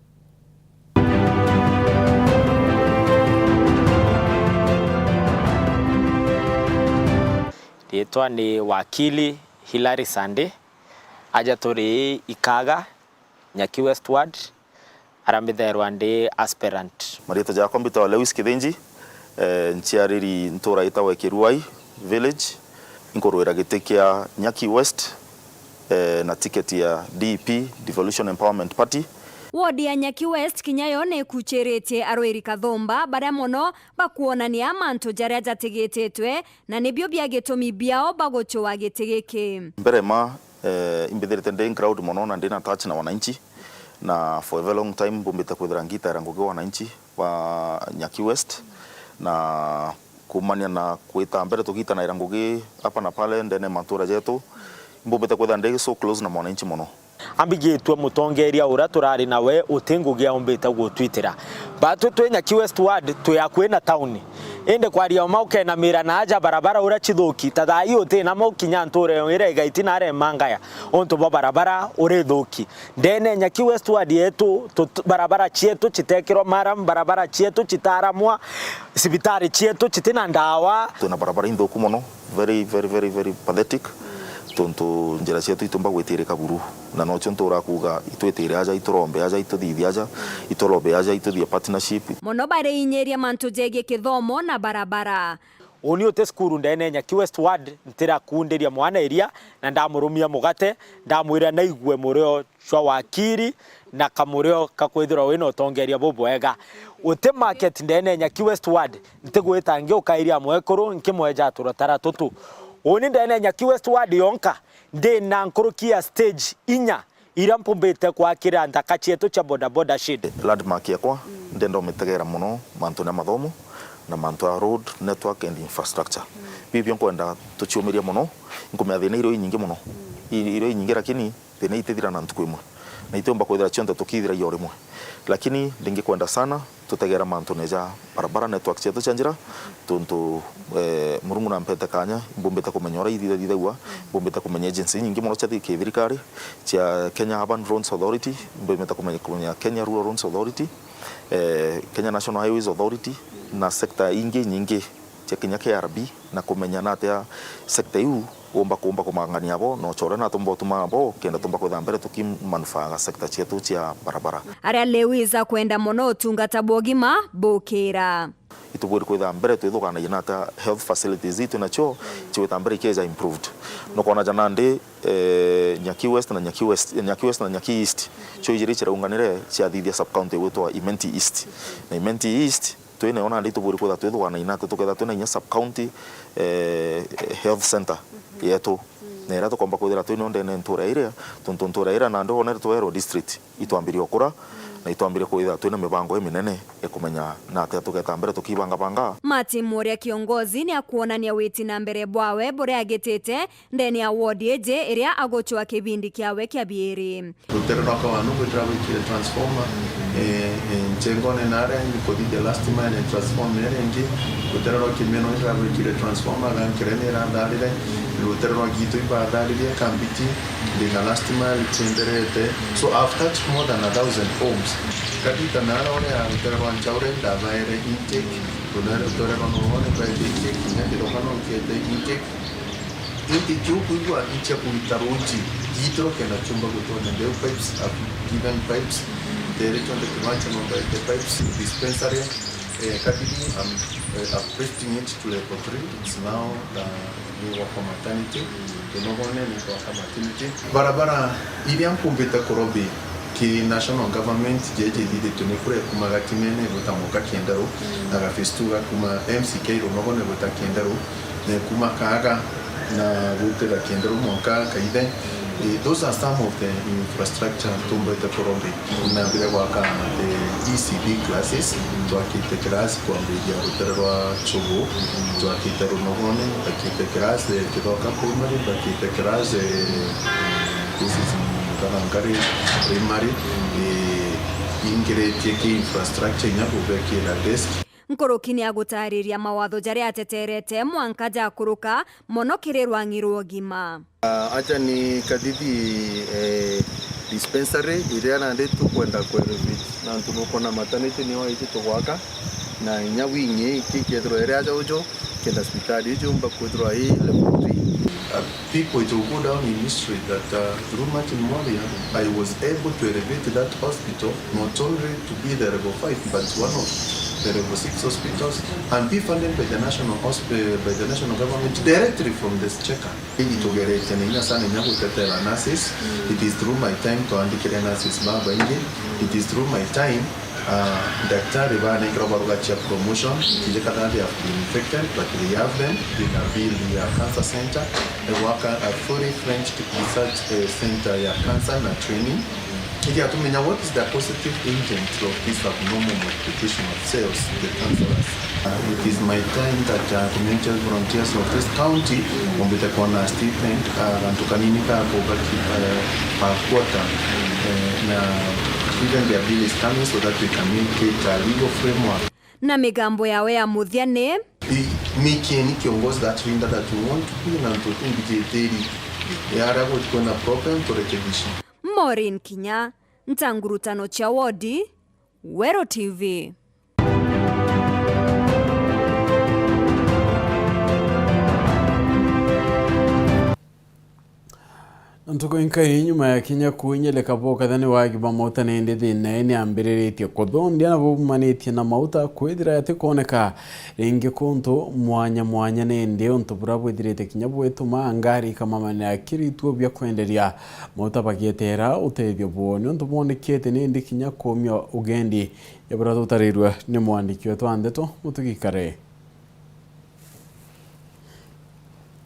Riitwa ni wakili Hilary Sande, aja turi Ikaga, Nyaki West Ward, aria mbithairwa ndi aspirant. Mariitwa jakwa mbitagwa Lewis Kithinji, eh, nciariri ntura itagwa Kiruai Village. Inkurwira giti kia Nyaki West, eh, na ticket ya D E P, Devolution Empowerment Party. Ward ya Nyaki West kinya yo nikuchiritie arwiri kathumba baria mono bakwonania mantu jaria jatigititwe, na nibio bia gitumi biao bagucua giti giki. Mbere ma, eh, imbithirite ndi in crowd mono na ndina touch na wananchi, na for a very long time mbumbite kwithira ngitaira ngugi wananchi ba Nyaki West, na kumania na kwita mbere tugitanaira ngugi hapa na pale ndene matura jetu, mbumbite kwithira ndi so close na mwananchi mono. Ambigitue mutongeria uria turari nawe uti ngugi aumbite gutwitira. Batwi twi Nyaki West Ward, twi akui na tauni. Indi kwaria uma ukenamira na aja barabara uria cithuki, ta thaa ii uti namo kinya nture ira igaiti na aremangaya untu bwa barabara uri thuki. Ndene Nyaki West Ward yetu, tut-, barabara cietu citekirwa maram, barabara cietu citaramwa, cibitari cietu citina ndawa. Twina barabara inthuku mono, very, very, very, very pathetic, tontu njira cietu itumba gwitirika buru, na nocio ntura kuuga itwitire aja, iturombe aja, ituthithie aja, iturobe aja, ituthie partnership. Mono bariinyiria mantu jegie kithomo na barabara. Uni uti cukuru ndene Nyaki West Ward, ntirakundiria mwana iria na ndamurumia mugate, ndamwira naigue murio jwa wakiri na kamurio ka kwithirwa wina utongeria bubwega. Uti market ndene Nyaki West Ward, ntigwita ngiukairia mwekuru nkimweja turotara tutu. Uni ndene Nyaki West Ward yonka, ndina nkuruki ya stage inya iria mpumbite kwakira nthaka cietu cia bodaboda shed. Landmark yakwa, ndenda umitegera mono mantu na mathomo na mantu a road, network and infrastructure. Bibio nkwenda tuciumiria mono, nkumenya thina irio inyingi mono. I-, irio inyingi lakini thina itithira na ntuku imwe. Na itiumba kwithira cionthe tukithiragia o rimwe. Lakini ndingikwenda sana tutegera mantu neja barabara, network cietu cia njira, tontu, eh, Murungu nampete kanya, imbumbite kumenya uria ithithathithagua, imbumbite kumenya agency inyingi mono cia thi-, kithirikari, cia Kenya Urban Roads Authority, imbumbite kumenya, kumenya Kenya Rural Roads Authority, eh, Kenya National Highways Authority, na sector ingi nyingi. cia kinya K R B na kumenya na atia sector iu umba kumba kumangania bo, na ucoria na tumba utuma bo, kenda tumba kwitha mbere tukimanufaaga sector cietu cia barabara. Aria Lewis akwenda mono utungata bwa ugima bukira. Itubwiri kwitha mbere twithuganagia na atia health facilities itu nacio ciwita mbere ikeja improved. Nukona ja nandi, eh, Nyaki West na Nyaki West, Nyaki West na Nyaki East, cio ijiri ciraunganire ciathithia sub county gwitwa Imenti East. Na Imenti East, twina yo nandi itubwiri kwitha twithuganagia na atia tuketha twina inya sub county, eh, health center yetu. Na iria tukomba kwithira twina yo ndene ntura iria, tontu ntura iria nandi wonere twerwa district itwambirie ukura, na itwambirie kwithira twina mibango iminene ikumenya na atia tugeta mbere tukibangabanga. Martin Mworia kiongozi ni akuonania witi na mbere bwawe buria agitite ndene ya ward iji iria agucwa kibindi kiawe kia biiri. Rutere rwa Kawanu gwitira rwikire transformer, eh, eh, nchengone naria ni kuthithia last mile transformer iria ingi. Rutere rwa Kimeno gwitira rwikire transformer, gankire ni iratharire. Rutere rwa Gitu ibatharire, Kambiti, ndika last mile itienderete. So I've touched more than a thousand homes. Kadita naria uria rutere rwa Nchaure ndabaere intake, rutere rwa Norone mbaete intake, kinya Kithoka no nkiete intake. Indi kiu kwigua icia kuruta ruuji, giitiro kenda ciumba gutonya ndeu pipes, I've given pipes, ntere kionthe kibancha no mbaite pipes, dispensary, eh, Kadidi, I'm, eh, upgrading it to level three, it's now, uh, ni gwakwa maternity, Runogone ni gwakwa maternity. Barabara iria mpumbite kurobi ki national government, jeje ithithitwe ni kuria kuma Gatimene gwita mwanka Kienderu, na ga phase two ga kuma M C K Runogone gwita Kienderu, na kuma Kaaga na gwitira Kienderu mwanka Kaithe. Eh, those are some of the infrastructure tumbite kurobi. Nambire gwaka the E C D classes, twakite class kwambiria rutere rwa Chugu, twakite Runogone, mbakite class, eh, Kithoka Primary, mbakite class, eh, this is Mutharangari Primary, eh, ingiritie ki infrastructure inya kubekira desk. Nkuruki ni agutariria mawatho jaria ateterete mwanka jakuruka mono kiri rwang'i rwa ugima. Ah, acha ni Kadidi, eh, dispensary iria nandi tukwenda ku elevate. Na antu nukwona maternity niyo iji tugwaka, na inya wing ii kikethirwa iri aja uju, kenda cibitari iji yumba kwithirwa i level three. Uh, people, it will go down in history that, uh, through Martin Mworia, I was able to elevate that hospital, not only to be the level five, but one of the level six hospitals, and be funded by the national hosp-, by the national government directly from the exchequer. Iji tugerete na inya sana inya gutetera nurses. It is through my time twandikire nurses babaingi. It is through my time, uh, daktari banengerwa baruga cia promotion. Tiji kana they have been infected, but they have them. They can build their cancer center. They work a fully fledged research, uh, center ya cancer na training. Iria tumenya what is the positive agent of this abnormal multiplication of cells, the cancerous. Uh, it is my time that, uh, community health volunteers of this county bombite kwona a stipend, uh, gantu kanini ka kuga ki-, uh, per quarter. Uh, na even their bill is coming so that we can make it a legal framework. Na migambo yawe ya muthia ni? I-, make any kiongozi that leader that we want to be, na ntutu mbijitiri ya aria kwina problem turekebishe. Maureen Kinya, ntangurutano cia wodi, Weru T V. Na ntuku inkai nyuma ya kinya kuinyeleka bokatha ni wagi ba mauta, nindi thina ii niambiriritie kuthondia na bumanitie na mauta kwithira yatikwoneka ringi kuntu mwanya mwanya, nindi untu bura bwithirite kinya bwituma ngari ikamamana kiri ituo bia kwenderia mauta bagieteera utethio bwoo, niuntu bwonekete nindi kinya kuumia ugendi. Ya bura tutarirwe ni mwandiki wetu wa ndeto, Mutugi Kare.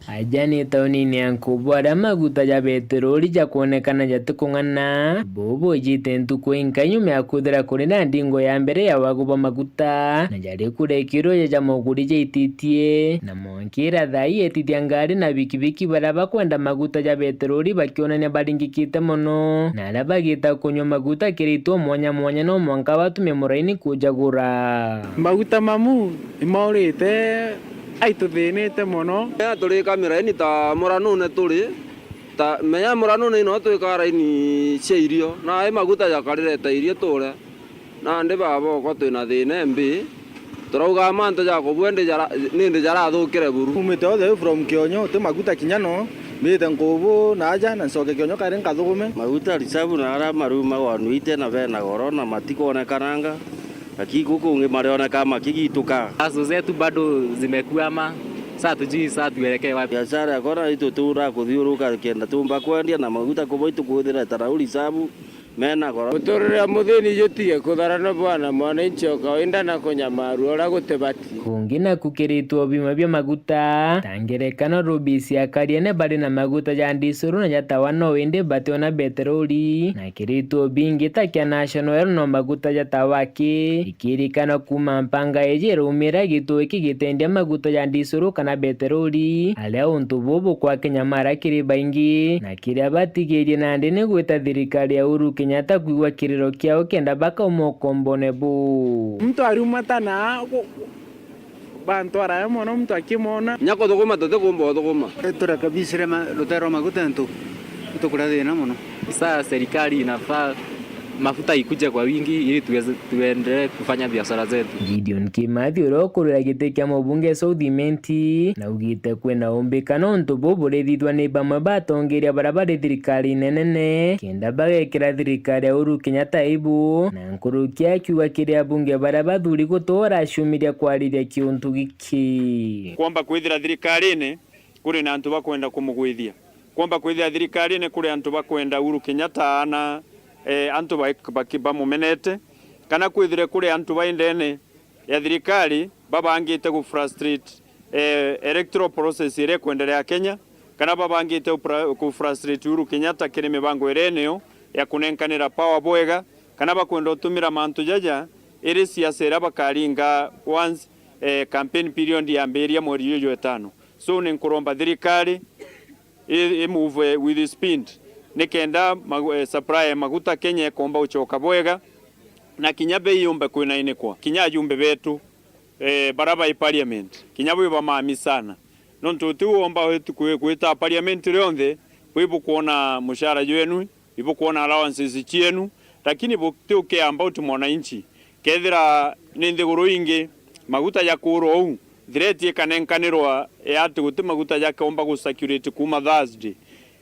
Aja ni taunini ya Nkubu, aria maguta ja beteroli jakwonekana jatikung'ana. Buu bwijite ntuku inkai nyuma ya kwithira kuri na ndingo ya mbere ya wagu bwa maguta, na jari kurekirwe jaja moguri jaititie, na mwankira thaa ii etithia ngari na bikibiki baria bakwenda maguta ja beteroli bakionania baringikite mono, na aria bagita kunyua maguta kiri ituo mwanya mwanya no mwanka batume muraini kujagura. Maguta mamu imaurite, aituthinite mono. Menya turi kamiraini ta muranune turi, ta menya muranune ino twika raini cia irio, na ai maguta jakarire ta irio ture. Nandi baba okwa twina thina imbi, Turauga mantu ja kubua ndi jara-, nindi jarathukire buru. Umite all the way from Kionyo, uti maguta kinya no, mbite nkubu na aja, na ncoke Kionyo kari nkathugume. Maguta risabu na ara maru magwanuite na bena goro na matikwonekananga, lakini guku kungi marioneka makigituka. Aso zetu bado zimekwama, saa tujui saa tuelekee wapi. Biashara yakwa na itu tura kuthiuruka kenda tumba kwendia na maguta kubwa itukuthira ta rau risabu. Mena goro. Muturire wa muthini jutige kutharana bwana mwananchi o kawaida na kunyamarua uria gutibati. Kungi naku kiritwe ubima bia maguta, ta ngerekano Rubis ya Kariene bari na maguta ja ndisuru na ja tawa no indi bationa beteroli, na kiritwe bingi ta kia National Oil no maguta ja tawa ki. Ikirikana kuma mpanga iji iraumira gitu iki gitendia maguta ja ndisuru kana beteroli, aria untu bubu kwa kinyamara kiri baingi, na kiria batigirie nandi ni gwita thirikari ya Uhuru Kenyatta kwigua kiriro kiao kenda bakauma ukombone buu. Muntu ariuma ta na gu-, bantu araya mono muntu akimona. Nya kuthuguma tutikumba uthuguma. Turekebishire ma-, rutero rwa maguta ntu, nitukuria thina mono. Saa serikali inafaa mafuta ikuje kwa wingi ili tuweze, tuendelee kufanya biashara zetu. Gideon Kimathi, uria ukurira giti kia mubunge South Imenti, naugite kwina umbika nontu buu burithithwa ni bamwe ba atongeria baria bari thirikarine nene, kenda bagekira thirikari ya Uhuru Kenyatta aibu, na nkuruki akiuga kiri abunge baria bathuri gutura aciumiria kwariria kiuntu giki. Kwomba kwithira thirikarine kuri na antu bakwenda kumugwithia. Kwomba kwithira thirikarine kuri antu bakwenda Uhuru Kenyatta aana, eh, antu ba-, baki-, bamumenete, kana kwithire kuri antu ba indene ya thirikari babangite gu frustrate, eh, electoral process iria ikwenderea Kenya, kana babangite gu pra-, gu frustrate Uhuru Kenyatta kiri mibango iria eneo ya kunenkanira power bwega, kana bakwenda utumira mantu jaja iri siasa iria bakaringa once, eh, campaign period yambiria mweri juju jwa itano. So, ni nkuromba thirikari i, i move with speed, nikenda magu-, eh, supply ya maguta Kenya ikomba ucoka bwega, na kinya bei yumbe kwinainikwa. Kinya ajumbe betu, eh, bara bai parliament, kinya bwi bamami sana. Nontu uti womba witu-, kwi-, kwita parliament rionthe, bwi bukwona mushara jwenu, ibukwona allowances cienu, lakini buti u care about mwananchi. Kethira ni nthiguru ingi, maguta jakuurwa uu, threat ikanenkanirwa ya ati guti maguta jakomba gu circulate kuuma Thursday.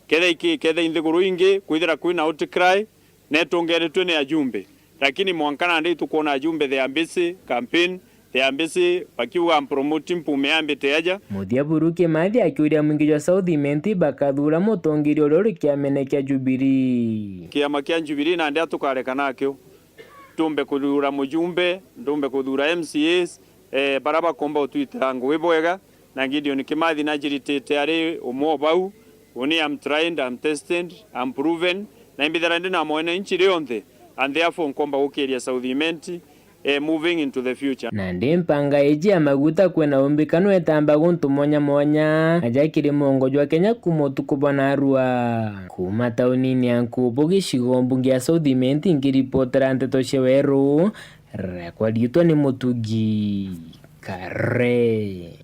Ketha iki-, ketha i nthiguru ingi, kwithira kwina outcry, netungeretwe ni ajumbe. Lakini mwanka nandi itukwona ajumbe they are busy campaign, they are busy bakiuga, "I'm promoting mpume yambite aja." Muthia buru Kimathi akiuria mwingi jwa South Imenti bakathura mutongeria uria uri kiamene kia Jubilee. Kiama kia Jubilee nandi atukareka nakio. Tumbe kuthura mujumbe, ndumbe kuthura M C As, eh, bara bakomba utwitira ngugi bwega, na Gideon Kimathi najiritite ari umwe o bau. Uni, I'm tried, I'm tested, I'm proven, na imbithira ndi na mwananchi rionthe, and therefore nkomba gukiria South Imenti, eh, moving into the future. Nandi mpanga iji ya maguta kwina umbikano etamba guntu mwanya mwanya, aja kiri mongo jwa Kenya kuma utuku bwa narua. Kuma taunini ya Nkubu, gicigo mbunge ya South Imenti, nkiripotera nteto cia Weru, rekwa riitwa ni Mutugi Kare.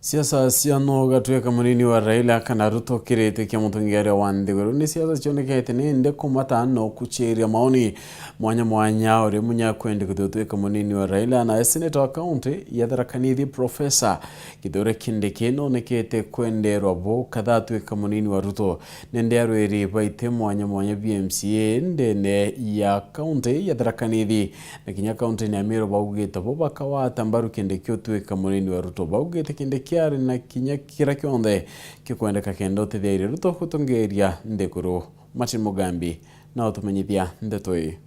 Siasa cia no gatwika munini wa Raila kana Ruto kiri giti kia mutongeria wa nthiguru ni siasa cionekete ni ndeku mata no kuchiria maoni mwanya mwanya. Uri munya kwendi kutwika munini wa Raila na seneta wa kaunti ya Tharaka Nithi Professor Kithure Kindiki nonekete kwenderwa bo kadhaa atwika munini wa Ruto. Nende arwiri baite mwanya mwanya B M C A ndene ya kaunti ya Tharaka Nithi na kinya kaunti ya Meru baugite bo bakawata mbaru Kindiki utwika munini wa Ruto. Baugite Kindiki ari na kinya kira kionthe kikwendeka kenda utethia Ruto gutongeria nthiguru. Martin Mugambi na utumenyithia ndeto ii.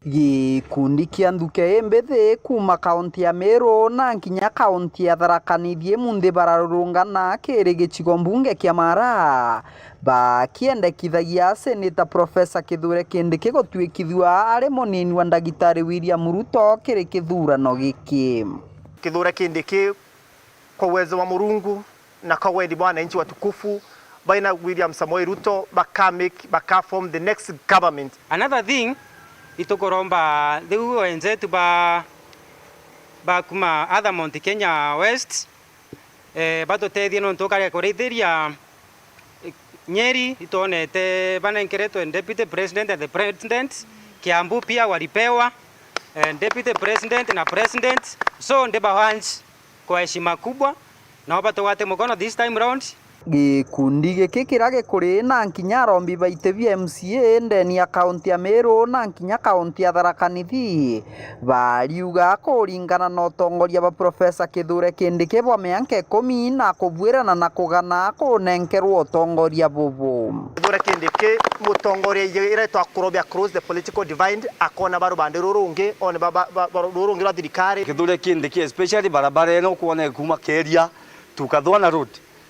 Gikundi kia nthuke imbithi kuuma kaunti ya Meru na nkinya kaunti ya Tharaka Nithi imunthi bararurungana kiri gicigo mbunge kia Mara, bakiendekithagia Seneta Professor Kithure Kindiki gutwikithua ari munini wa Ndagitari William Ruto kiri kithurano giki. Kithure Kindiki, kwa uwezo wa Murungu na kwa wendi bwa wananchi watukufu, baina William Samoei Ruto baka make, baka form the next government. Another thing, itukuromba riu wenzetu ba, ba kuma other Mount Kenya West, eh, batutethie nontu ukarega kurithiria, eh, Nyeri, itwonete banenkeretwe deputy president and the president, Kiambu pia walipewa. eh, deputy president na president. So, ndibawanji kwa heshima kubwa, naomba tugwate mukono this time round. Gikundi giki kiria gikuri na nkinya arombi ba iti bia M C A ndeni ya kaunti ya Meru na nkinya kaunti ya Tharaka Nithi, bariuga kuringana na utongoria bwa Profesa Kithure Kindiki bwa mianka ikumi na kubuirana na kugana kunenkerwa utongoria bubu. Kithure Kindiki, mutongoria iria twakurobia across the political divide, akona ba rubande ruru rungi, one ba, ba, ba, ba ruru rungi rwa thirikari. Kithure Kindiki, especially barabara ino kwona kuma Keria to Kathwana Road,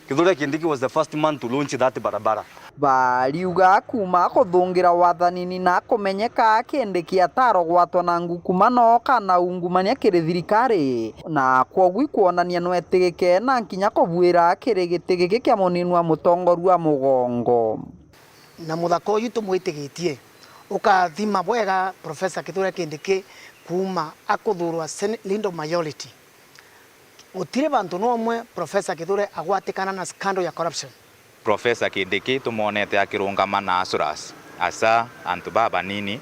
Kithure Kindiki was the first man to launch that barabara. Bariuga kuma kuthungira wathanini na kumenyeka, Kindiki atarogwatwa na ngukumano kana ungumania kiri thirikari, na kwogu ikwonania nwetigike na nkinya kubuira kiri giti giki kia munini wa mutongoria wa mugongo. Na muthaka uyu tumwitigitie ukathima bwega Professor Kithure Kindiki kuuma akuthurwa Senate Leader of Majority. Gutiri bantu nomwe Professor Kithure agwatikana na scandal ya corruption. Professor Kindiki tumwonete akirungama na Asurus, asa antu babanini,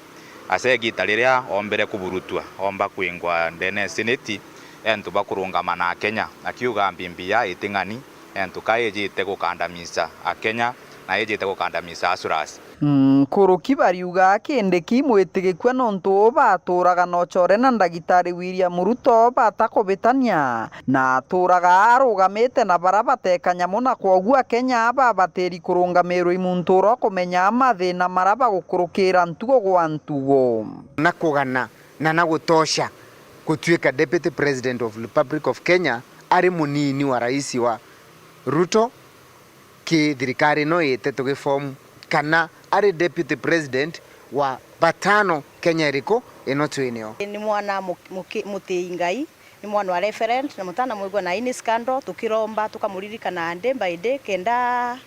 asa igita riria ombere kuburutwa, omba kwingwa ndene ya Senate, antu bakurungama na Akenya, akiuga B B I iting'ani, antu ka ijite gukandamisa Akenya na ijite gukandamisa Asurus. Nkuruki bariuga Kindiki mwitigikua nontu baturaga na ucore na ndagitari William Ruto batakubitania, na aturaga arugamite na bara bate kanyamu, na kwogu Akenya babatiri kurungamirwa i muntu uria ukumenya mathina maria bagukurukira ntugo gwa ntugo. Na kugana na na gutosha gutuika Deputy President of Republic of Kenya ari munini wa rais wa Ruto, ki thirikari ino ite tugiform, kana ari deputy president wa batano Kenya iriku ino twinio? Ni mwana mu-, muki-, mutii Ngai, ni mwana wa reverend, na mutanamwigua na ini scandal, tukiromba tukamuririkana day by day, kenda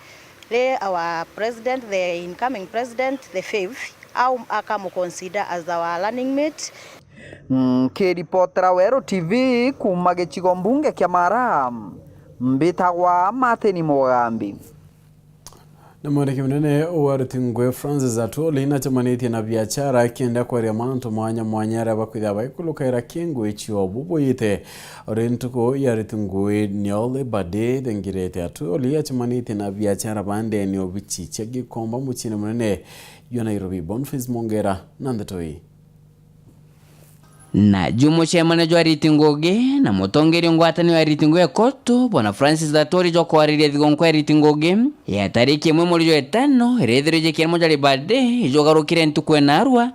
ri our president, the incoming president, the fifth, au akamuconsider as our running mate. Nkiripotera Weru T V kuuma gicigo mbunge kia Mara, mbitagwa Martin Mugambi. Na mwandiki munene wa aruti ngugi Francis Atwoli nacemanitie na biachara akienda kwaria mantu mwanya mwanya aria bakwithirwa bagikulukaira ki ngugi cio bubwite. Uri ntuku ya aruti ngugi nio Labour Day, thengirete Atwoli acemanitie na biachara ba ndeni obichi cia Gikomba muciini munene jwa Nairobi. Boniface Mongera na ndeto ii. Na juu mucemanio jwa ariti ngugi na mutongeria ngwataniro ya ariti ngugi ya Kotu, Bwana Francis Atwoli, jwa kwariria thigonkwa ya ariti ngugi ya tariki imwe mweri jwa itano, iria ithirwe jikiarimo ja Labour Day, ijugarukire ntuku ya narua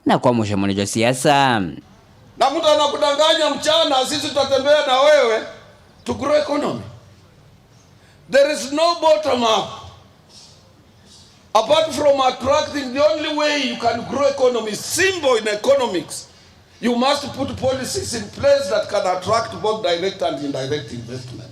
na kwa mucemanio jwa siasa. Na mtu anakudanganya mchana, sisi tutatembea na wewe to grow economy. There is no bottom up. Apart from attracting, the only way you can grow economy, simple in economics, you must put policies in place that can attract both direct and indirect investment.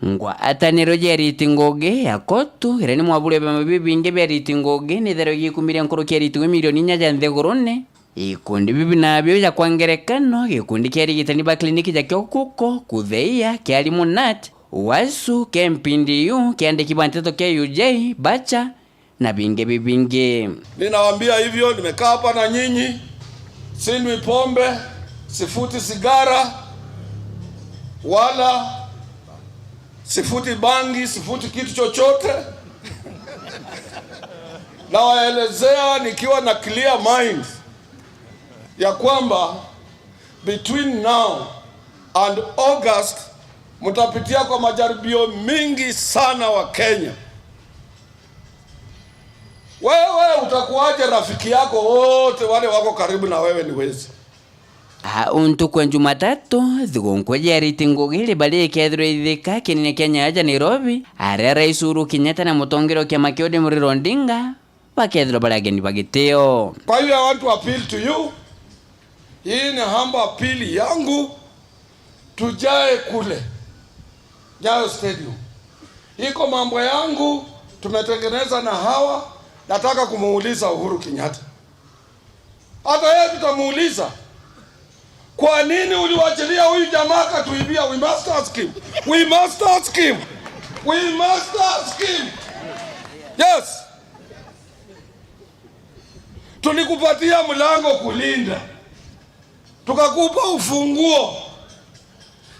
Ngwataniro ja ariti ngugi ya Kotu, iria ni mwaburi wa biama bibingi bia ariti ngugi, ni itherwe gikumire nkuruki ya ariti ngugi milioni inya ja nthigurune. Ikundi bibi nabio ja kwa ngerekano, gikundi kia arigitani ba kliniki ja Kiokuko, Kutheia, kia arimu nat, Wasu, kia M P D U, kia andiki ba nteto kia U J, Bacha, na bingi bibingi. Ninawaambia hivyo, nimekaa hapa na nyinyi, sinywi pombe, sifuti sigara, wala sifuti bangi, sifuti kitu chochote. Nawaelezea nikiwa na clear mind ya kwamba between now and August mtapitia kwa majaribio mingi sana wa Kenya. Wewe utakuwaje rafiki yako wote wale wako karibu na wewe ni wezi? A, untu kwa Jumatatu, thigunku ja ariti ngugi riba rikethirwa ithika kinene kia Nyayo ja Nairobi, aria Rais Uhuru Kenyatta na mutongeria wa kiama kia O D M Raila Odinga bakethirwa bari ageni ba gitio. Kwa hivyo I want to appeal to you, hii ni humble appeal yangu, tujae kule Nyayo Stadium. Iko mambo yangu tumetengeneza na hawa, nataka kumuuliza Uhuru Kenyatta. Hata yeye tutamuuliza, kwa nini uliwachilia huyu jamaa akatuibia? We must ask him. We must ask him. We must ask him. Yes. Tulikupatia mlango kulinda. Tukakupa ufunguo.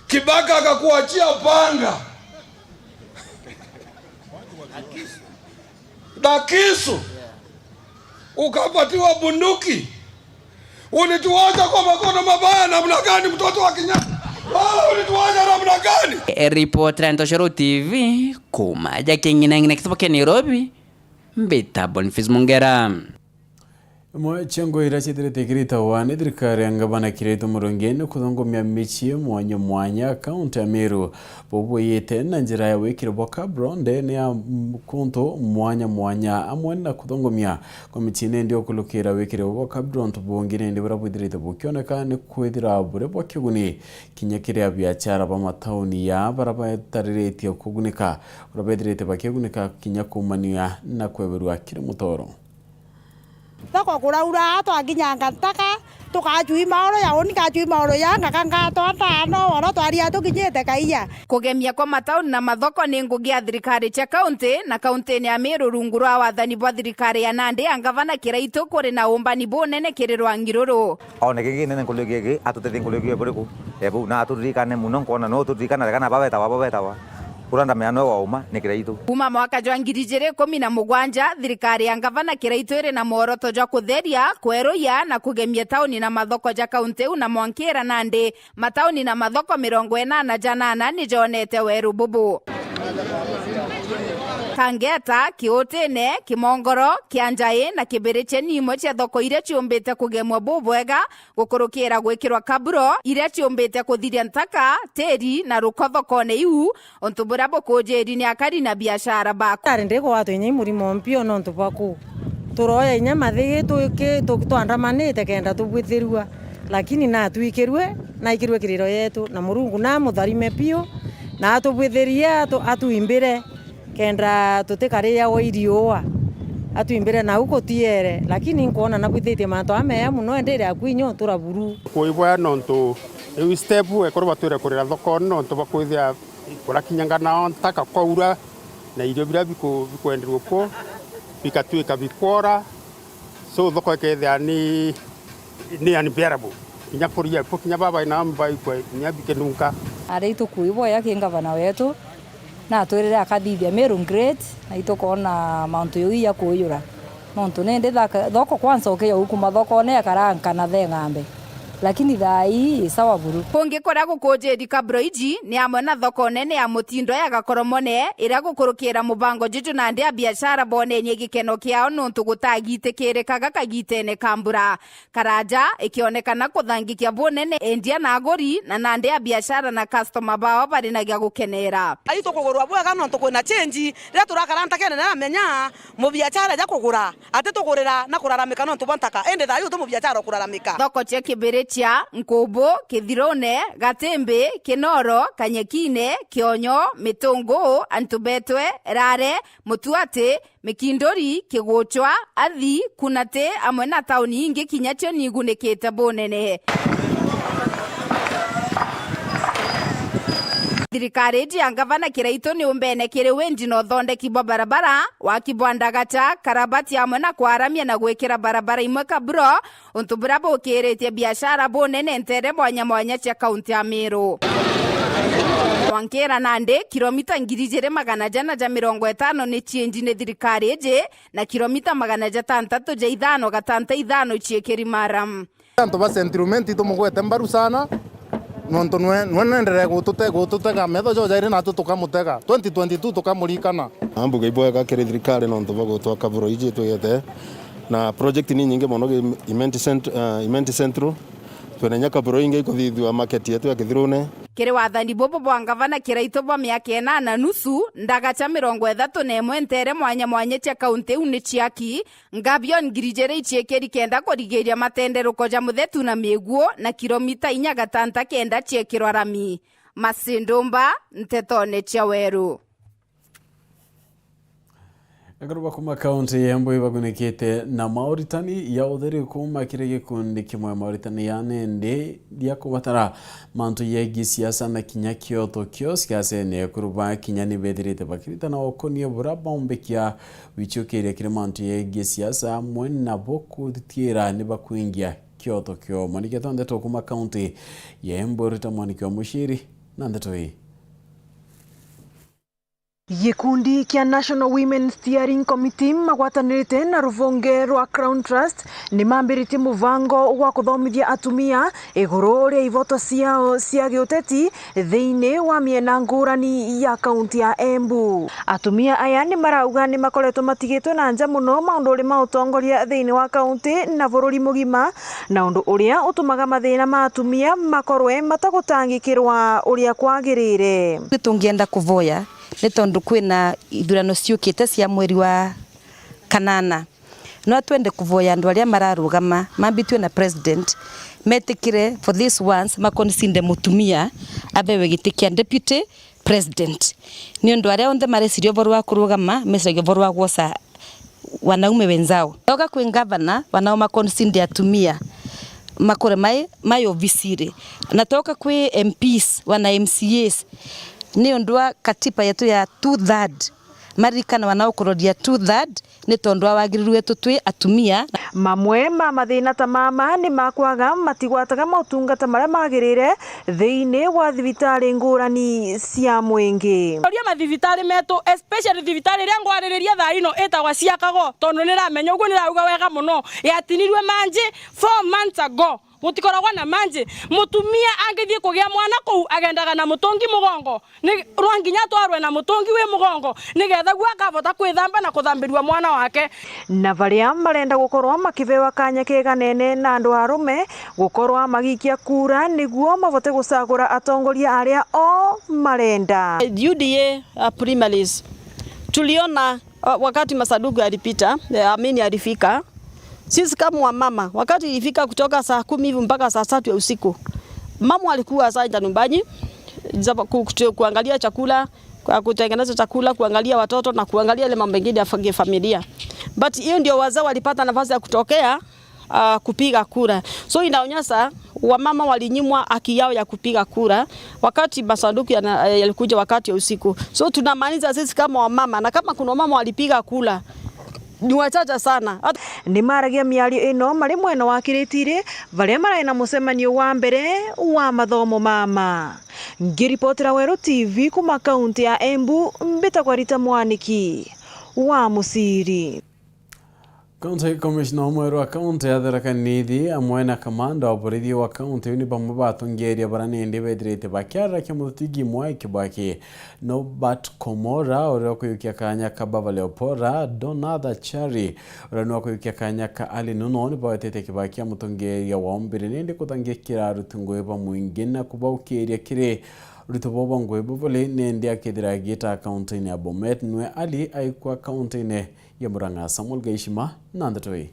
Kibaka akakuachia panga na kisu, ukapatiwa bunduki. Ulituacha kwa makono mabaya namna gani, mtoto wa Kenyatta? Wewe ulituacha namna gani? E, ripoti ya Ntoshoro T V, kuma ja king'inang'ina kitobo kia Nairobi, mbita Boniface Mungera. Imwe cia ngui iria ciithirite ikiritagwa ni thirikari ya ngavana Kiraitu Murungi ni kuthungumia micii mwanya mwanya kaunti ya Meru, bubwiyite na njira ya wikiro bwa kabro ndene ya m-, kuntu mwanya mwanya, amwe na kuthungumia kwa micii nindi ukulukira wikiro bwa kabro. Untu bungi nindi buria bwithirite bukioneka ni kwithira buri bwa kiguni kinya kiri abiachara ba matauni ya bara batariritie kugunika, bara bethirite bakigunika kinya kuumania na kweberua kiri mutoro. Thoko kuraura, twakinyanga ntaka, tukacui maoro ya uni, ngacui maoro ya ngaka, ngatwa ntano, woro twaria tukinyite kaia. Kugemia kwa matauni na mathoko ni ngugi ya thirikari cia kaunti, na kauntini ya Meru rungu rwa wathani bwa thirikari ya nandi ya ngavana Kiraitu, kuri na umbani bunene kiri rwangi ruru. One giki nene nkuruki giki, atutethie nkuruki buriku? E buu, na aturirikane muno, nkwona no turirikana, rekana babetawa, babetawa. Uria ndamenya nowe wauma ni Kiraitu. Kuuma mwaka jwa ngiri ijiri ikumi na mugwanja, thirikari ya ngavana Kiraitu iri na mworoto jwa kutheria, kweruya na kugemia tauni na mathoko ja kaunti iu na mwankira nandi. Matauni na mathoko mirongo inana ja nana ni jonete weru bubu. Kangeta, Kiutine, Kimongoro, Kianjai na Kibiriche ni imwe cia thoko iria ciumbite kugemwa bubwega gukurukira gwikirwa kaburo iria ciumbite kuthiria ntaka, tiri na ruko thokone iu, untu buria bukujiri ni akari na biashara baku. Ari ndigwatwa inya i murimo mpio nontu bwa kuu. Turoya inya mathigi tuki-, tu-, twandamanite kenda tubwithirua, lakini natwikirue, naikirue kiriro yetu, na Murungu namutharime biu, na atubwithirie, atu-, atwimbire. Kenda tutikariagwa i riua, atwimbire nau gutiere, lakini nkwona nabwithitie mantu ameya muno, indi iri aku inya utura buru. Kuibwa nontu iu step ekorwo batwire kurira thokone nontu bwa kwithia kurakinyanga nao ntaka kwaura, na irio biria biku-, bikwenderua kuo bikatwika bikwora. So, thoko ikethia ni, ni unbearable. Kinya kuria, ku kinya baba ina mbaigwe, kinya bikinunka. Ari itukuibwa ya ki ngavana wetu, na atwirire akathithia Meru great, na itukoona mauntu jau iya kuiyura. Nontu nindi thaka-, thoko kwanza ukija u kuma thokone ekarankana the ng'ambe. Lakini thaa ii i sawa buru. Kungi kuria gukujiri kaburo iji ni amwe na thoko nene ya mutindo ya Gakoromone, iria gukurukira mubango juju nandi a biashara bonenie gikeno kiao nontu gutagitikirikaga kagitene ka mbura. Karaja ikionekana kuthangikia bunene endia na aguri, na nandi a biashara na customer bao bari na gia gukenera. Ai tukugurwa bwega nontu kwina change, riria turakara ntakene na amenya mubiashara ja kugura. Ati tugurira na kuraramika nontu bwa ntaka, indi thaa yu ti mubiashara ukuraramika. Thoko cia Kibirichia, Nkubu, Kithirune, Gatimbi, Kinoro, Kanyekine, Kionyo, Mitungu, Antubetwe, Rare, Mutuati, Mikinduri, Kiguchwa, Athi, Kunati, amwe na tauni ingi kinya cio niigunikite bunene. Thirikari iji ya ngavana Kiraitu ni umbene kiri windi na uthondeki bwa barabara, waki bwa ndagacha, karabati amwe na kwaramia na gwikira barabara imwe kaburo, untu buria bukiritie biashara bunene ntere mwanya mwanya cia kaunti ya Meru. Mwankira nandi, kilomita ngiri ijiri magana jana ja mirongo itano ni cienji ni thirikari iji, na kilomita magana jatantatu ja ithano gatanta ithano ciikiri maram. Antu ba Central Imenti tumugwete mbaru sana, nontu nwe, nwe nenderee gutute-, gututega metho jojairi natu tukamutega, twenty twenty-two tukamurikana. Ambuge ibwega kiri thirikari nontu bwa gutwa kaburo iji twigete na project ni nyingi mono gi Imenti Cent-, eh, Imenti Central. Twina inya kaburo ingi ikuthithua market yetu ya Kithirune. Kiri wathani bubu bwa ngavana Kiraitu bwa miaka ina na nusu, ndagacha mirongo ithatu na imwe ntere mwanya mwanya cia kaunti iu ni ciaki, Ngabion ngiri ijiri iciikiri kenda kurigiiria matenderuko ja muthetu na miguo, na kilomita inya gatanta kenda ciekirwa rami. Masindumba, ntetone cia Weru. Akuru ba kuma kaunti ya Embu ibagunikite na mauritani ya utheri kuma kiri gikundi kimwe. Mauritani ya nindi ria kubatara mantu yegie siasa na kinya kioto kio siasene. Akuru ba kinya ni bethirite bakiritana ukonie bura baumbikia wichukiria kiri mantu yegie siasa, amwe nabo kuthiira ni bakwingia kioto kioma. Ni gitwa ndeto kuma kaunti ya Embu, Rita Mwaniki wa Mushiri na ndeto ii. Gikundi kia National Women Steering Committee magwatanirite na ruvonge rwa Crown Trust ni mambiritie muvango wa kuthomithia atumia iguru ria ivoto ciao cia giuteti thiini wa miena ngurani ya kaunti ya Embu. Atumia aya ni marauga ni makoretwo matigitwe na nja muno maunduri ma utongoria thiini wa kaunti na bururi mugima, na undu uria utumaga mathina ma atumia makorwe matagutangikirwa uria kwagirire. Tungienda kuvoya ni tondu kwina ithurano ciukite cia mweri wa kanana. No twende kuvoya andu aria mararugama mambitue na president metikire for this once maconsider mutumia abewe giti kia deputy president. Ni undu aria onthe mareciria uvoro wa kurugama, meciragia uvoro wa gwosa wanaume wenzao. Toka kwi ngavana, wanao maconsider atumia makore mai, mai obisiri. Na toka kwi M Ps, wana M C As, ni undu wa katiba yetu ya two third, maririkana wanao kuroria two third, ni tondu wa wagiriru wetu twi atumia. Mamwe ma mathina ta mama ni makwaga matigwataga motungata maria magirire thiini wa thibitari ngurani cia mwingi. Roria mathibitari metu, especially thibitari iria ngwaririria thaa ino itagwa Chicago, tondu niramenya uguo nirauga wega muno, yatinirue manji four months ago. Gutikoragwa na manji. Mutumia angithii kugia mwana kuu, agendaga na mutungi mugongo. Ni rwa nginya atwarwe na mutungi wi mugongo, nigetha guo akavota kwithamba na kuthambirua mwana wake. Na baria marenda gukorwa makibewa kanya keganene na andu arume gukorwa magiikia kura, niguo mavote gucagura atongoria aria o marenda. U D A, uh, primaries. Tuliona, uh, wakati Masanduku yalipita, eh, I mean, yalifika, sisi kama wamama, wakati ilifika kutoka saa kumi hivi mpaka saa tatu ya usiku, mama alikuwa saa nyumbani, jaba-, ku-, ku-, kuangalia chakula, kwa kutengeneza chakula, kuangalia watoto na kuangalia ile mambo mengine ya fa-, familia. But hiyo ndio wazee walipata nafasi ya kutokea, ah, kupiga kura. So inaonyesha wamama walinyimwa haki yao ya kupiga kura wakati masanduku yana-, yalikuja wakati ya usiku. So tunamaanisha sisi kama wamama, na kama kuna wamama walipiga kura, ni wachache sana. Ni maragia miario ino mari mwena wa Kiritiri, baria marai na mucemanio wa mbere wa mathomo mama. Ngiripotera Weru T V kuma kaunti ya Embu, mbitagwa Rita Mwaniki wa Muciri. County Commissioner umwe wa kaunti ya Tharaka Nithi amwe na kamanda wa borithi wa kaunti iu ni bamwe batongeria baria nindi bethirite bakiararakia muteti Mwai Kibaki. Norbert Komora, uria ukuyukia kanya ka Beverly Opora, Donatha Chari, uria ni wa kuyukia kanya ka Ali Nuno, ni bawetete kibaki kia mutongeria wa umbiri nindi kuthangikira aruti ngui ba mwingi na kubaukiria kiri ruti bo ba ngui Beverly nindi akethira agiita kaunti-ini ya Bomet, nwe Ali aikwa kaunti-ini ya Murang'a. Samuel Gaishima na ndeto ii.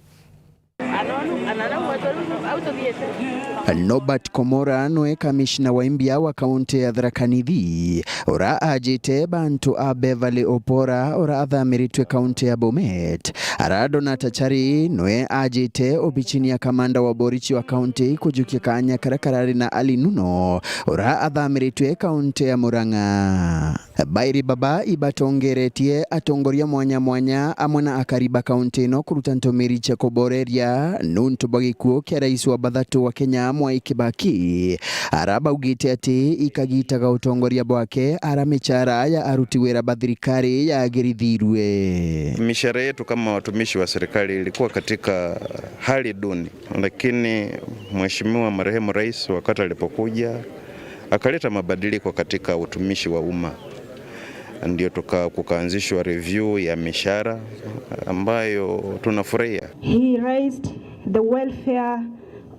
Norbert Komora nwe kamishna wa imbia wa kaunti ya Tharaka Nithi, ura ajite bantu a Beverly Opora, ura athamiritwe kaunti ya Bomet. Ara Donatha Chari nwe ajite obichini ya kamanda wa borichi wa kaunti kujukia kanya karia karari na Ali Nuno, ura athamiritwe kaunti ya Murang'a. Bairi baba ibatongeretie atongoria mwanya mwanya amwe na akari ba kaunti ino kuruta ntumiri cia kuboreria nuntu bwa gikuo kia rais wa bathatu wa Kenya, Mwai Kibaki. Ara baugite ati ikagitaga utongoria bwake, ara michara ya aruti wira ba thirikari yagirithirue. Mishahara yetu kama watumishi wa serikali ilikuwa katika hali duni, lakini Mheshimiwa marehemu rais, wakati alipokuja, akaleta mabadiliko katika utumishi wa umma. Ndio tuka-, kukaanzishwa review ya mishahara ambayo tunafurahia. He raised the welfare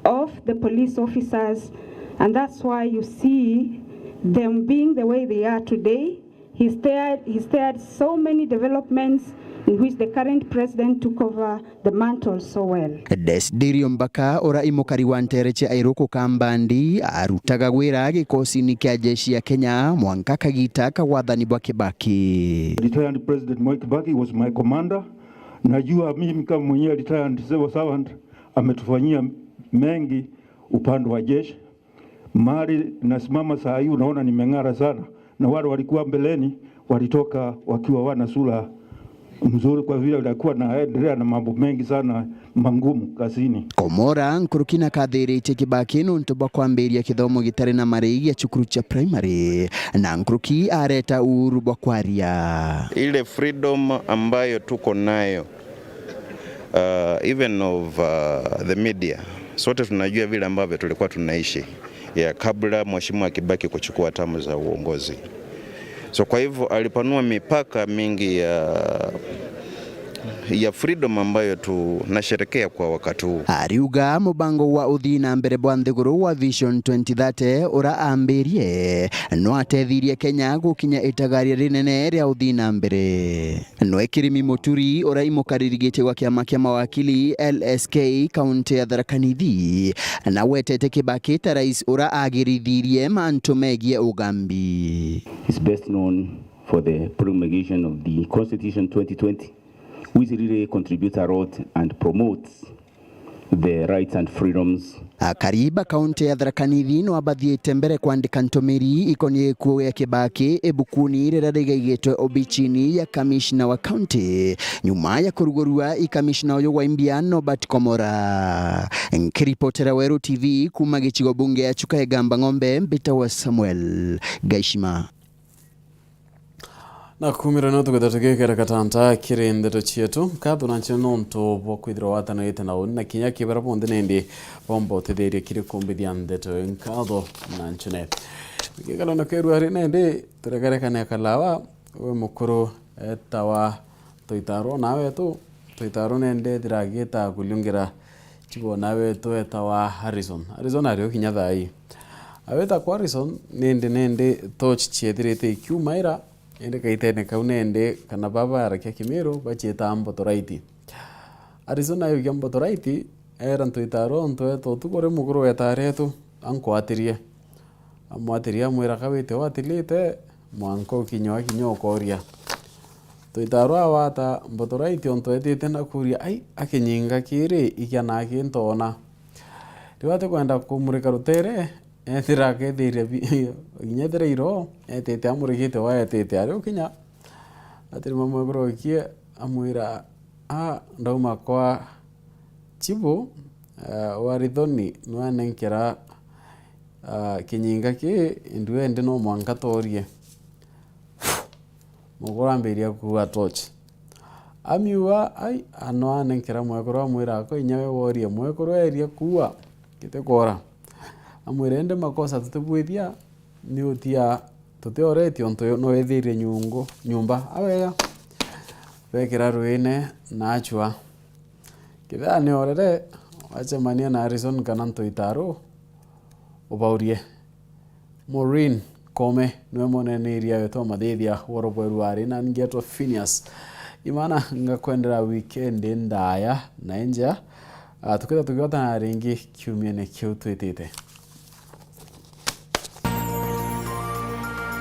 of the police officers, and that's why you see them being the way they are today. He steered, he steered so many developments in which the current president took over the mantle so well. Desiderio Mbaka, ura i mukari wa ntere cia Airuku Kambandi, arutaga wira gikosini kia jeshi ya Kenya mwanka kagita ka wathani bwa Kibaki. Retired President Mwai Kibaki was my commander. Najua mimi kama mwenyewe retired civil servant, ametufanyia mengi upande wa jeshi. Mahali nasimama saa hii unaona nimeng'ara sana, na wale walikuwa mbeleni walitoka wakiwa wana sura mzuri kwa vile alikuwa anaendelea na mambo mengi sana mangumu kazini. Komora nkuruki nakathiritie Kibaki nontu bwa kwambiria kithomo gitari na marei gia cukuru cia primary, na nkuruki areta uhuru bwa kwaria. Ile freedom ambayo tuko nayo, uh, even of, uh, the media, sote tunajua vile ambavyo tulikuwa tunaishi ya kabla Mheshimiwa Kibaki kuchukua hatamu za uongozi. So kwa hivyo alipanua mipaka mingi ya, ya freedom ambayo tunasherekea kwa wakati huu. Ariuga mubango wa uthii na mbere bwa nthiguru wa Vision twenty thirty ura ambirie no atethirie Kenya gukinya itagaria rinene ria uthii na mbere. Nwe Kirimi Muturi, uria imukariri giti gwa kiama kia mawakili L S K kaunti ya Tharaka Nithi, na wetete Kibaki ta rais uria agirithirie mantu megie ugambi. Is best known for the promulgation of the Constitution twenty twenty, which really contributes a lot and promotes the rights and freedoms. Akari ba kaunti ya Tharaka Nithi no abathiite mbere kwandika ntumiri ikonie gikuo gia Kibaki ibukuni riria rigaigitwe obichini ya kamishna wa kaunti, nyuma ya kurugurua i kamishna uyu wa Imbia Norbert Komora. Nkiripotera Weru T V kuma gicigo bunge ya Chuka Igamba Ng'ombe, mbitawa Samuel Gaishima. Na kumira no tugeta tugikira katanta kiri ndeto cietu. Nkatho na nchene nontu bwa kwithirwa watanirite na uni na kinya kibera bonthe nindi bomba utithiria kiri kumbithia ndeto. Nkatho na nchene. Gikalo na kerua ri nindi turekerekane kalawa we mukuru etawa Toitaro nawe tu Toitaro nende thira agita kuliungira. Chibo nawe twetawa Harrison. Harrison ari o kinya thaa ii. Aweta kwa Harrison, nindi, nindi torch ciethirite ikiumaira, indi kaitene kau nindi kana baba arakia Kimiru, bacieta mbotoraiti. Harrison ayukia mbotoraiti, era Ntoitaro, ntweta utuku uri mukuru weta aretu, ankwatirie. Amwatiria amwira, "Kawite watilite, mwanka ukinya wakinya ukoria." Toitaro awata mbotoraiti ontu etite na kuria, "Ai, akinyinga kiri ikia naki ntoona." Riu atikwenda kumurika rutere, ethira akethiria bi-, kinya ethira iro, etite amurikite wa etite. Ari ukinya, atirima mwekuru okie, amwira, "A, ndauma kwa Chibu, eh, wa Rithoni, nwanenkera, ah, kinyinga ki, induende no mwanka toorie." Mukuru ambiria kuua torch. Amiua, ai, anwanenkera mwekuru amwira, "Ko inya we worie mwekuru eria kuua, gitikwora." Amwira, "Indi makosa tutibwithia, ni utia tutioretie untu no withirie nyungu, nyumba." Awega, bekira ruine na achwa. Kethira ni orere, wacemania na Harrison kana Ntoitaro, ubaurie. Maureen Kome niwe moneniria wetu wa mathithia woro bweru ari na ngetwa Phineas. Imana ngakwendera weekend ndaya na enja. Ah, tukitha tukiotana ringi kiumia-ini kiu twitite.